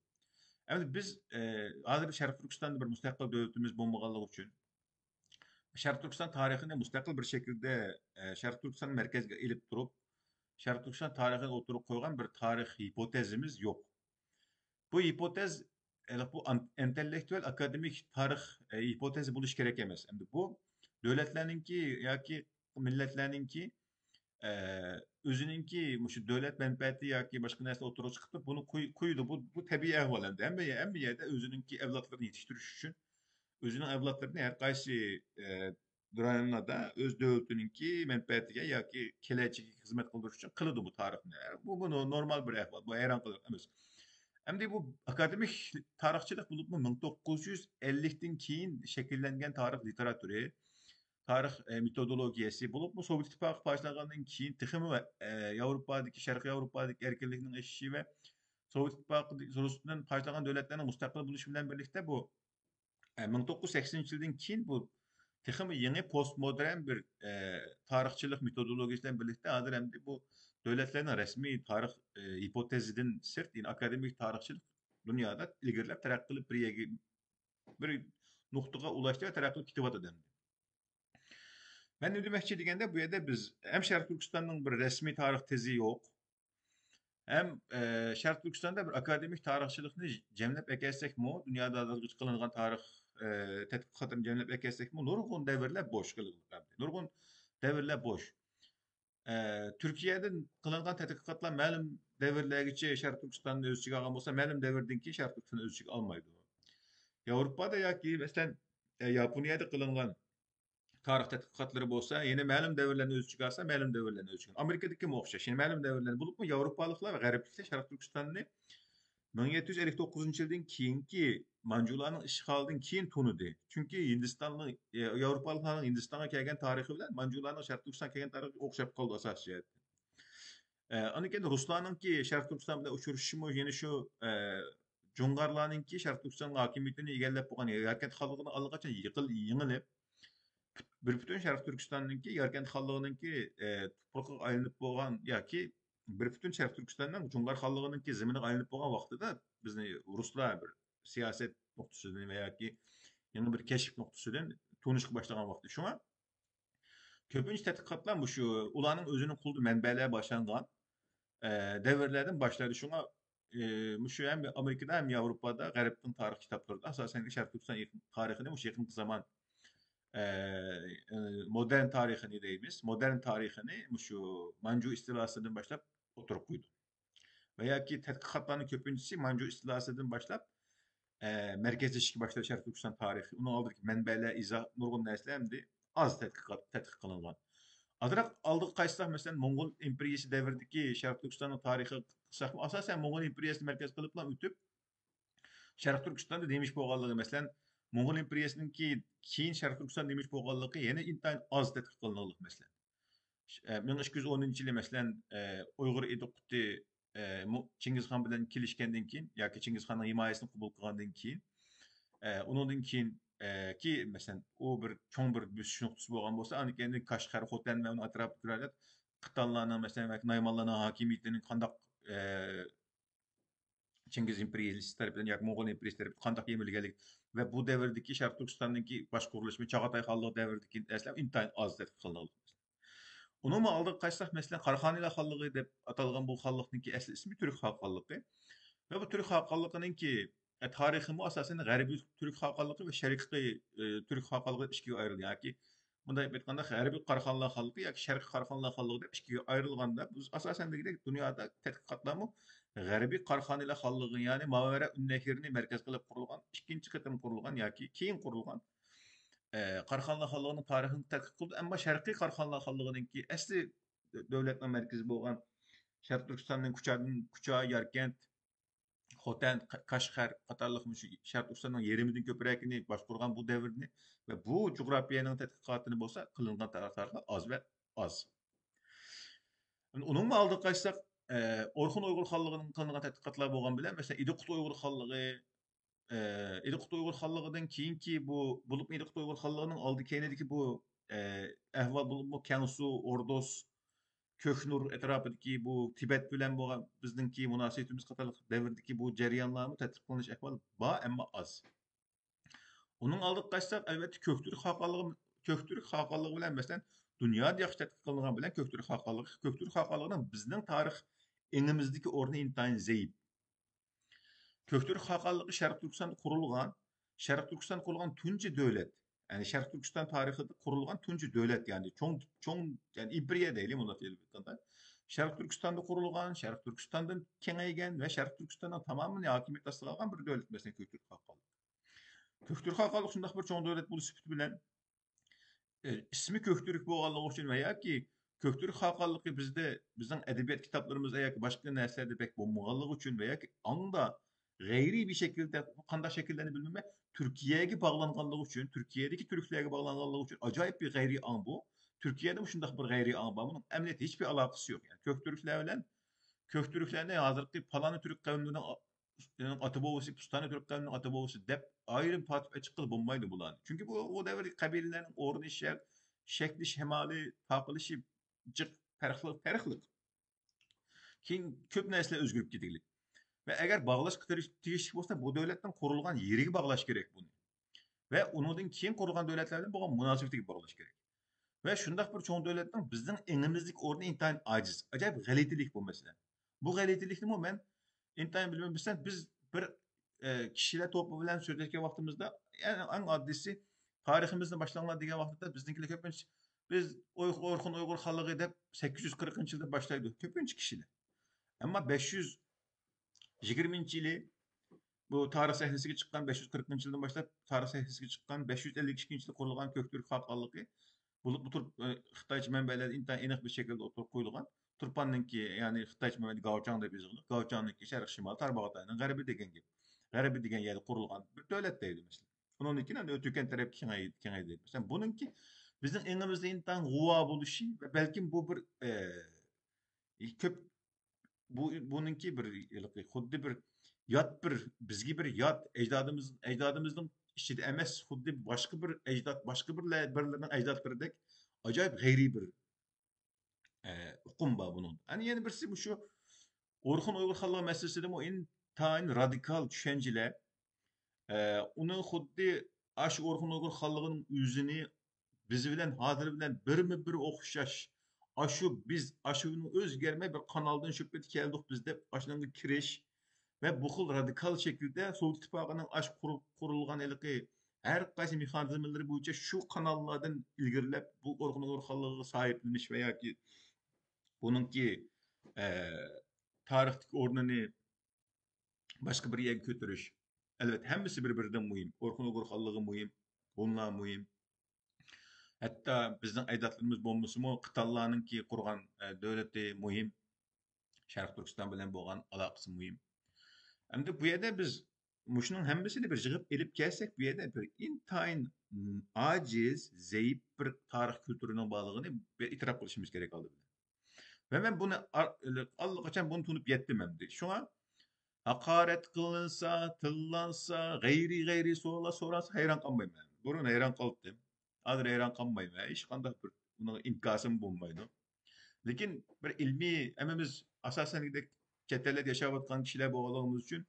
ئەمدى بىز، ئە، ھازىر شەرقىي تۈركىستاندا بىر مۇستەقىل دۆلىتىمىز بولمىغانلىقى ئۈچۈن، شەرقىي تۈركىستان تارىخىنى مۇستەقىل بىر شەكىلدە، ئە، شەرقىي تۈركىستان مەركەزگە ئېلىپ تۇرۇپ، شەرقىي تۈركىستان تارىخىنى ئوتتۇرىغا قويغان بىر تارىخ گىپوتېزىمىز يوق. بۇ گىپوتېز، ھېلىقى بۇ ئان-، ئىنتېللېكتۇئال ئاكادېمىك تارىخ، ئە، گىپوتېزى بولۇشى كېرەك ئەمەس. ئەمدى بۇ دۆلەتلەرنىڭكى ياكى مىللەتلەرنىڭكى، ئە، ئۆزىنىڭكى مۇشۇ دۆلەت مەنپەئەتى ياكى باشقا نەرسە ئوتتۇرىغا چىقىپ تۇرۇپ، بۇنى قوي-، قويىدۇ. بۇ، بۇ تەبىئىي ئەھۋال ئەمدى. ھەممە، ھەممە يەردە ئۆزىنىڭكى ئەۋلادلىرىنى يېتىشتۈرۈش ئۈچۈن ئۆزىنىڭ ئەۋلادلىرىنى ھەر قايسى، ئە، رايونلاردا ئۆز دۆلىتىنىڭكى مەنپەئەتىگە ياكى كېلەچىكىگە خىزمەت قىلدۇرۇش ئۈچۈن قىلىدۇ بۇ تارىخنى. بۇ، بۇ نو-، نورمال بىر ئەھۋال، بۇ ھەيران قېلىرلىق ئەمەس. ئەمدى بۇ ئاكادېمىك تارىخچىلىق بولۇپمۇ مىڭ توققۇز يۈز ئەللىكتىن كېيىن شەكىللەنگەن تارىخ لىتېراتۇرى، تارىخ، ئە، مېتودولوگىيەسى بولۇپمۇ سوۋېت ئىتتىپاقى پارچىلانغاندىن كېيىن تېخىمۇ، ئە، ياۋروپادىكى، شەرقىي ياۋروپادىكى ئەركىنلىكنىڭ ئېشىشى ۋە سوۋېت ئىتتىپاقى، رۇسىيەدىن پارچىلانغان دۆلەتلەرنىڭ مۇستەقىل بولۇشى بىلەن بىرلىكتە بۇ ئە، مىڭ توققۇز يۈز سەكسىنىنچى يىلدىن كېيىن بۇ تېخىمۇ يېڭى پوستمودېرن بىر، ئە، تارىخچىلىق مېتودولوگىيىسى بىلەن بىرلىكتە ھازىر ئەمدى بۇ دۆلەتلەرنىڭ رەسمىي تارىخ، ئە، گىپوتېزىدىن سىرت، يەنى ئاكادېمىك تارىخچىلىق دۇنيادا ئىلگىرىلەپ تەرەققىي قىلىپ بىر يەرگە، بىر نۇقتىغا ئۇلاشتى ۋە تەرەققىي قىلىپ كېتىۋاتىدۇ ئەمدى. مەن نېمە دېمەكچى دېگەندە، بۇ يەردە بىز ھەم شەرقىي تۈركىستاننىڭ بىر رەسمىي تارىخ تېزى يوق، ھەم، ئە، شەرقىي تۈركىستاندا بىر ئاكادېمىك تارىخچىلىقنى جەملەپ ئەكەلسەكمۇ، دۇنيادا ھازىرغىچە قىلىنغان تارىخ، ئە، تەتقىقاتلىرىنى جەملەپ ئەكەلسەكمۇ، نۇرغۇن دەۋرلەر بوش قىلىنغان. نۇرغۇن دەۋرلەر بوش. ئە، تۈركىيەدىن قىلىنغان تەتقىقاتلار مەلۇم دەۋرلەرگىچە شەرقىي تۈركىستاننى ئۆز ئىچىگە ئالغان بولسا، مەلۇم دەۋردىن كېيىن شەرقىي تۈركىستاننى ئۆز ئىچىگە ئالمايدۇ. ياۋروپادا ياكى، مەسىلەن، ئە، ياپونىيەدە قىلىنغان تارىخ تەتقىقاتلىرى بولسا، يەنە مەلۇم دەۋرلەرنى ئۆز ئىچىگە ئالسا، مەلۇم دەۋرلەرنى ئۆز ئىچىگە ئالىدۇ. ئامېرىكىدىكىمۇ ئوخشاش. يەنە مەلۇم دەۋرلەرنى، بولۇپمۇ ياۋروپالىقلار ۋە غەربلىكلەر شەرقىي تۈركىستاننى مىڭ يەتتە يۈز ئەللىك توققۇزىنچى يىلدىن كېيىنكى مانجۇلارنىڭ ئىشغالىدىن كېيىن تونۇدى. چۈنكى ھىندىستاننىڭ، ئە، ياۋروپالىقلارنىڭ ھىندىستانغا كەلگەن تارىخى بىلەن مانجۇلارنىڭ شەرقىي تۈركىستانغا كەلگەن تارىخى ئوخشاپ قالىدۇ ئاساسىي جەھەتتىن. ئە، ئاندىن كېيىن رۇسلارنىڭكى شەرقىي تۈركىستان بىلەن ئۇچرىشىشىمۇ يەنە شۇ، ئە، جۇڭغارلارنىڭكى شەرقىي تۈركىستان ھاكىمىيىتىنى ئىگىلەپ بولغان ياركەنت خانلىقىنى ئاللىقاچان يىقىل-، يېڭىلىپ، بىر پۈتۈن شەرقىي تۈركىستاننىڭكى ياركەنت خانلىقىنىڭكى، ئە، تۇپرىقىغا ئايلىنىپ بولغان ياكى بىر پۈتۈن شەرقىي تۈركىستاننىڭ جۇڭغار خانلىقىنىڭكى زېمىنىغا ئايلىنىپ بولغان ۋاقتىدا بىزنى رۇسلار بىر سىياسەت نۇقتىسىدىن ۋە ياكى يېڭى بىر كەشىپ نۇقتىسىدىن تونۇشقا باشلىغان ۋاقتى. شۇڭا كۆپىنچە تەتقىقاتلار مۇشۇ ئۇلارنىڭ ئۆزىنىڭ قولىدا مەنبەلەر باشلانغان، ئە، دەۋرلەردىن باشلايدۇ. شۇڭا، ئە، مۇشۇ ھەم ئامېرىكىدا، ھەم ياۋروپادا، غەربنىڭ تارىخ كىتابلىرىدا ئاساسەن شەرقىي تۈركىستان يېقىن-، تارىخىنى، مۇشۇ يېقىنقى زامان، ئە، ئە، مودېرن تارىخىنى دەيمىز. مودېرن تارىخىنى مۇشۇ مانجۇ ئىستىلاسىدىن باشلاپ ئوتتۇرىغا قويىدۇ. ۋە ياكى تەتقىقاتلارنىڭ كۆپىنچىسى مانجۇ ئىستىلاسىدىن باشلاپ، ئە، مەركەزلىشىشكە باشلايدۇ شەرقىي تۈركىستان تارىخى. ئۇنىڭ ئالدىدىكى مەنبەلەر، ئىزاھ، نۇرغۇن نەرسىلەر ئەمدى ئاز تەتقىقات، تەتقىق قىلىنغان. ئازراق ئالدىغا قايتساق، مەسىلەن، موڭغۇل ئىمپېرىيىسى دەۋرىدىكى شەرقىي تۈركىستاننىڭ تارىخىغا قارىساقمۇ، ئاساسەن موڭغۇل ئىمپېرىيىسىنى مەركەز قىلىپلا ئۆتۈپ، شەرقىي تۈركىستاندا نېمە ئىش بولغانلىقى، مەسىلەن، موڭغۇل ئىمپېرىيىسىنىڭكى كېيىن شەرقىي تۈركىستاندا نېمە ئىش بولغانلىقى يەنە ئىنتايىن ئاز تەتقىق قىلىنغانلىق، مەسىلەن. ئە، مىڭ ئىككى يۈز ئونىنچى يىلى، مەسىلەن، ئە، ئۇيغۇر ئىدىقۇتى، ئە، مۇ-، چىڭگىزخان بىلەن كېلىشكەندىن كېيىن ياكى چىڭگىزخاننىڭ ھىمايىسىنى قوبۇل قىلغاندىن كېيىن، ئە، ئۇنىڭدىن كېيىن، ئە، كى، مەسىلەن، ئۇ بىر چوڭ بىر بۆسۈش نۇقتىسى بولغان بولسا، ئاندىن كېيىن كاشغەر، خوتەن ۋە ئۇنىڭ ئەتراپىدىكى رايونلار خىتانلارنىڭ، مەسىلەن، ۋە نايمانلارنىڭ ھاكىمىيىتىنىڭ قانداق، ئە، چىڭگىز ئىمپېرىيىسى تەرىپىدىن ياكى موڭغۇل ئىمپېرىيىسى تەرىپىدىن قانداق يېمىرىلگەنلىكى ۋە بۇ دەۋردىكى شەرقىي تۈركىستاننىڭكى باشقۇرۇلۇشى، چاغاتاي خانلىقى دەۋرىدىكى نەرسىلەر ئىنتايىن ئاز تەتقىق قىلىنغان. ئۇنىڭمۇ ئالدىغا قايتساق، مەسىلەن، قاراخانىيلار خانلىقى دەپ ئاتالغان بۇ خانلىقنىڭكى ئەسلى ئىسمى تۈرك خاقانلىقى. ۋە بۇ تۈرك خاقانلىقىنىڭكى، ئە، تارىخىمۇ ئاساسەن غەربىي تۈرك خاقانلىقى ۋە شەرقىي، ئە، تۈرك خاقانلىقى ئىككىگە ئايرىلدى. ياكى مۇنداق ئېيتقاندا، غەربىي قاراخانىيلار خانلىقى ياكى شەرقىي قاراخانىيلار خانلىقى دەپ ئىككىگە ئايرىلغاندا، بىز ئاساسەن دېگۈدەك دۇنيادا تەتقىقاتلارمۇ غەربىي قاراخانىيلار خانلىقى، يەنى ماۋەرە ئۇن نەھرنى مەركەز قىلىپ قۇرۇلغان، ئىككىنچى قېتىم قۇرۇلغان ياكى كېيىن قۇرۇلغان، ئە، قاراخانىيلار خانلىقىنىڭ تارىخىنى تەتقىق قىلدى. ئەمما شەرقىي قاراخانىيلار خانلىقىنىڭكى ئەسلى دۆلەتنىڭ مەركىزى بولغان شەرقىي تۈركىستاننىڭ كۇچادىن، كۇچا، ياركەنت، خوتەن، ق-، كاشغەر قاتارلىق مۇشۇ شەرقىي تۈركىستاننىڭ يېرىمىدىن كۆپرەكىنى باشقۇرغان بۇ دەۋرنى ۋە بۇ جۇغراپىيەنىڭ تەتقىقاتىنى بولسا قىلىنغان تارىخلارغا ئاز ۋە ئاز. ئۇنىڭمۇ ئالدىغا قايتساق، ئە، ئورخۇن ئۇيغۇر خانلىقىنىڭ قىلىنغان تەتقىقاتلار بولغان بىلەن، مەسىلەن، ئىدىقۇت ئۇيغۇر خانلىقى، ئە، ئىدىقۇت ئۇيغۇر خانلىقىدىن كېيىنكى بۇ، بولۇپمۇ ئىدىقۇت ئۇيغۇر خانلىقىنىڭ ئالدى كەينىدىكى بۇ، ئە، ئەھۋال بولۇپمۇ كەڭسۇ، ئوردۇس، كۆكنۇر ئەتراپىدىكى بۇ تىبەت بىلەن بولغان بىزنىڭكى مۇناسىۋىتىمىز قاتارلىق دەۋردىكى بۇ جەريانلارمۇ تەتقىق قىلىنىش ئەھۋالى بار، ئەمما ئاز. ئۇنىڭ ئالدىغا قايتساق، ئەلۋەتتە، كۆك تۈرك خاقانلىقى، كۆك تۈرك خاقانلىقى بىلەن، مەسىلەن، دۇنيادا ياخشى تەتقىق قىلىنغان بىلەن كۆك تۈرك خاقانلىقى، كۆك تۈرك خاقانلىقىنىڭ بىزنىڭ تارىخ ئېڭىمىزدىكى ئورنى ئىنتايىن زەئىپ. كۆك تۈرك خاقانلىقى شەرقىي تۈركىستاندا قۇرۇلغان، شەرقىي تۈركىستاندا قۇرۇلغان تۇنجى دۆلەت. يەنى شەرقىي تۈركىستان تارىخىدا قۇرۇلغان تۇنجى دۆلەت، يەنى چوڭ، چوڭ، يەنى ئىمپېرىيە دەيلى، مۇنداق ئېلىپ ئېيتقاندا. شەرقىي تۈركىستاندا قۇرۇلغان، شەرقىي تۈركىستاندىن كېڭەيگەن ۋە شەرقىي تۈركىستاننىڭ تامامىنى ھاكىمىيەت ئاستىغا ئالغان بىر دۆلەت، مەسىلەن، كۆك تۈرك خاقانلىقى. كۆك تۈرك خاقانلىقى شۇنداق بىر چوڭ دۆلەت بولۇش سۈپىتى بىلەن، ئى، ئىسمى كۆك تۈرك بولغانلىقى ئۈچۈن ۋە ياكى كۆك تۈرك خاقانلىقى بىزدە، بىزنىڭ ئەدەبىيات كىتابلىرىمىزدا ياكى باشقا نەرسىلەردە بەك بولمىغانلىقى ئۈچۈن ۋە ياكى ئاڭدا غەيرىي بىر شەكىلدە، قانداق شەكىللەرنى بىلمەيمەن، تۈركىيەگە باغلانغانلىقى ئۈچۈن، تۈركىيەدىكى تۈركلەرگە باغلانغانلىقى ئۈچۈن ئاجايىپ بىر غەيرىي ئاڭ بۇ. تۈركىيەدە مۇشۇنداق بىر غەيرىي ئاڭ بار. بۇنىڭ ئەمەلىيەتتە ھېچبىر ئالاقىسى يوق. يەنى كۆك تۈركلەر بىلەن، كۆك تۈركلەرنى ھازىرقى پالانى تۈرك قەۋمىنىڭ ئاتا بوۋىسى، پۇستانى تۈرك قەۋمىنىڭ ئاتا بوۋىسى دەپ ئايرىم تارتىپ ئېچىققىلى بولمايدۇ بۇلارنى. چۈنكى بۇ، ئۇ دەۋردىكى قەبىلىلەرنىڭ ئورنى، شەكلى، شەمالى، تارقىلىشى جىق پەرقلىق، پەرقلىق. كېيىن كۆپ نەرسىلەر ئۆزگىرىپ كېتىلدى. ۋە ئەگەر باغلاشقا تېگىش-، تېگىشلىك بولسا، بۇ دۆلەتنىڭ قۇرۇلغان يېرىگە باغلاش كېرەك بۇنى. ۋە ئۇنىڭدىن كېيىن قۇرۇلغان دۆلەتلەر بىلەن بولغان مۇناسىۋىتىگە باغلاش كېرەك. ۋە شۇنداق بىر چوڭ دۆلەتنىڭ بىزنىڭ ئېڭىمىزدىكى ئورنى ئىنتايىن ئاجىز، ئاجايىپ غەلىتىلىك بۇ مەسىلە. بۇ غەلىتىلىكنىمۇ مەن ئىنتايىن بىلىمەن. بىز بىر، ئە، كىشىلەر توپى بىلەن سۆزلەشكەن ۋاقتىمىزدا، يەنى ئەڭ ئاددىيسى، تارىخىمىزنى باشلاڭلار دېگەن ۋاقتىدا بىزنىڭكىلەر كۆپىنچە، بىز ئوي-، ئورخۇن ئۇيغۇر خانلىقى دەپ سەككىز يۈز قىرىقىنچى يىلدىن باشلايدۇ كۆپىنچە كىشىلەر. ئەمما بەش يۈز يىگىرمىنچى يىلى بۇ تارىخ سەھنىسىگە چىققان، بەش يۈز قىرىقىنچى يىلدىن باشلاپ تارىخ سەھنىسىگە چىققان، بەش يۈز ئەللىك ئىككىنچى يىلى قۇرۇلغان كۆك تۈرك خاقانلىقى، بولۇپمۇ تۇرۇپ، ئى، خىتايچە مەنبەلەردە ئىنتايىن ئېنىق بىر شەكىلدە ئوتتۇرىغا قويۇلغان. تۇرپاننىڭكى، يەنى خىتايچە مەنبەدە گاۋچاڭ دەپ يېزىلغان. گاۋچاڭنىڭكى شەرقىي شىمال، تارباغاتاينىڭ غەربى دېگەن گەپ. غەربى دېگەن يەردە قۇرۇلغان بىر دۆلەت دەيدۇ، مەسىلەن. ئۇنىڭدىن كېيىن ئەمدى تۈركەن تەرەپكە كېڭەي-، كېڭەيدى. مەسىلەن، بۇنىڭكى بىزنىڭ ئېڭىمىزدا ئىنتايىن غۇۋا بولۇشى ۋە بەلكىم بۇ بىر، ئى، كۆپ، بۇ، بۇنىڭكى بىر ھېلىقى خۇددى بىر يات بىر، بىزگە بىر يات، ئەجدادىمىز، ئەجدادىمىزنىڭ ئىچىدە ئەمەس، خۇددى باشقا بىر ئەجداد، باشقا بىرلە-، بىرلەرنىڭ ئەجدادلىرىدەك ئاجايىپ غەيرىي بىر، ئە، ئۇقۇم بار بۇنىڭدا. ئەنە يەنە بىرسى مۇشۇ ئورخۇن ئۇيغۇر خانلىقى مەسىلىسىدىمۇ ئىنتايىن رادىكال چۈشەنچىلەر، ئە، ئۇنى خۇددى ئاشۇ ئورخۇن ئۇيغۇر خانلىقىنىڭ ئۆزىنى بىز بىلەن ھازىر بىلەن بىرمۇ بىر ئوخشاش، ئاشۇ بىز، ئاشۇنى ئۆزگەرمەي بىر قانالدىن شۇ پېتى كەلدۇق بىز دەپ ئاشۇنىڭغا كىرىش ۋە بۇ خىل رادىكال شەكىلدە سوۋېت ئىتتىپاقىنىڭ ئاشۇ قۇرۇپ، قۇرۇلغان ھېلىقى ھەر قايسى مېخانىزملىرى بويىچە شۇ قاناللاردىن ئىلگىرىلەپ بۇ ئورخۇن ئۇيغۇر خانلىقىغا ساھىبلىنىش ۋە ياكى بۇنىڭكى، ئە، تارىختىكى ئورنىنى باشقا بىر يەرگە كۆتۈرۈش. ئەلۋەتتە، ھەممىسى بىر-بىرىدىن مۇھىم. ئورخۇن ئۇيغۇر خانلىقى مۇھىم، ھونلار مۇھىم. ھەتتا بىزنىڭ ئەجدادلىرىمىز بولمىسىمۇ، قىتانلارنىڭكى قۇرغان، ئە، دۆلىتى مۇھىم. شەرقىي تۈركىستان بىلەن بولغان ئالاقىسى مۇھىم. ئەمدى بۇ يەردە بىز مۇشۇنىڭ ھەممىسىنى بىر يىغىپ ئېلىپ كەلسەك، بۇ يەردە بىر ئىنتايىن، م، ئاجىز، زەئىپ بىر تارىخ كۈلتۈرىنىڭ بارلىقىنى بىر ئېتىراپ قىلىشىمىز كېرەك ئالدى بىلەن. ۋە مەن بۇنى ئا-، ئاللىقاچان بۇنى تونۇپ يەتتىم ئەمدى. شۇڭا ھاقارەت قىلىنسا، تىللانسا، غەيرىي، غەيرىي سوئاللار سورالسا ھەيران قالمايمەن. بۇرۇن ھەيران قالاتتىم. ھازىر ھەيران قالمايمەن. ھېچقانداق بىر ئۇنىڭ ئىنكاسىمۇ بولمايدۇ. لېكىن بىر ئىلمىي، ھەممىمىز ئاساسەن دېگۈدەك چەت ئەللەردە ياشاۋاتقان كىشىلەر بولغانلىقىمىز ئۈچۈن،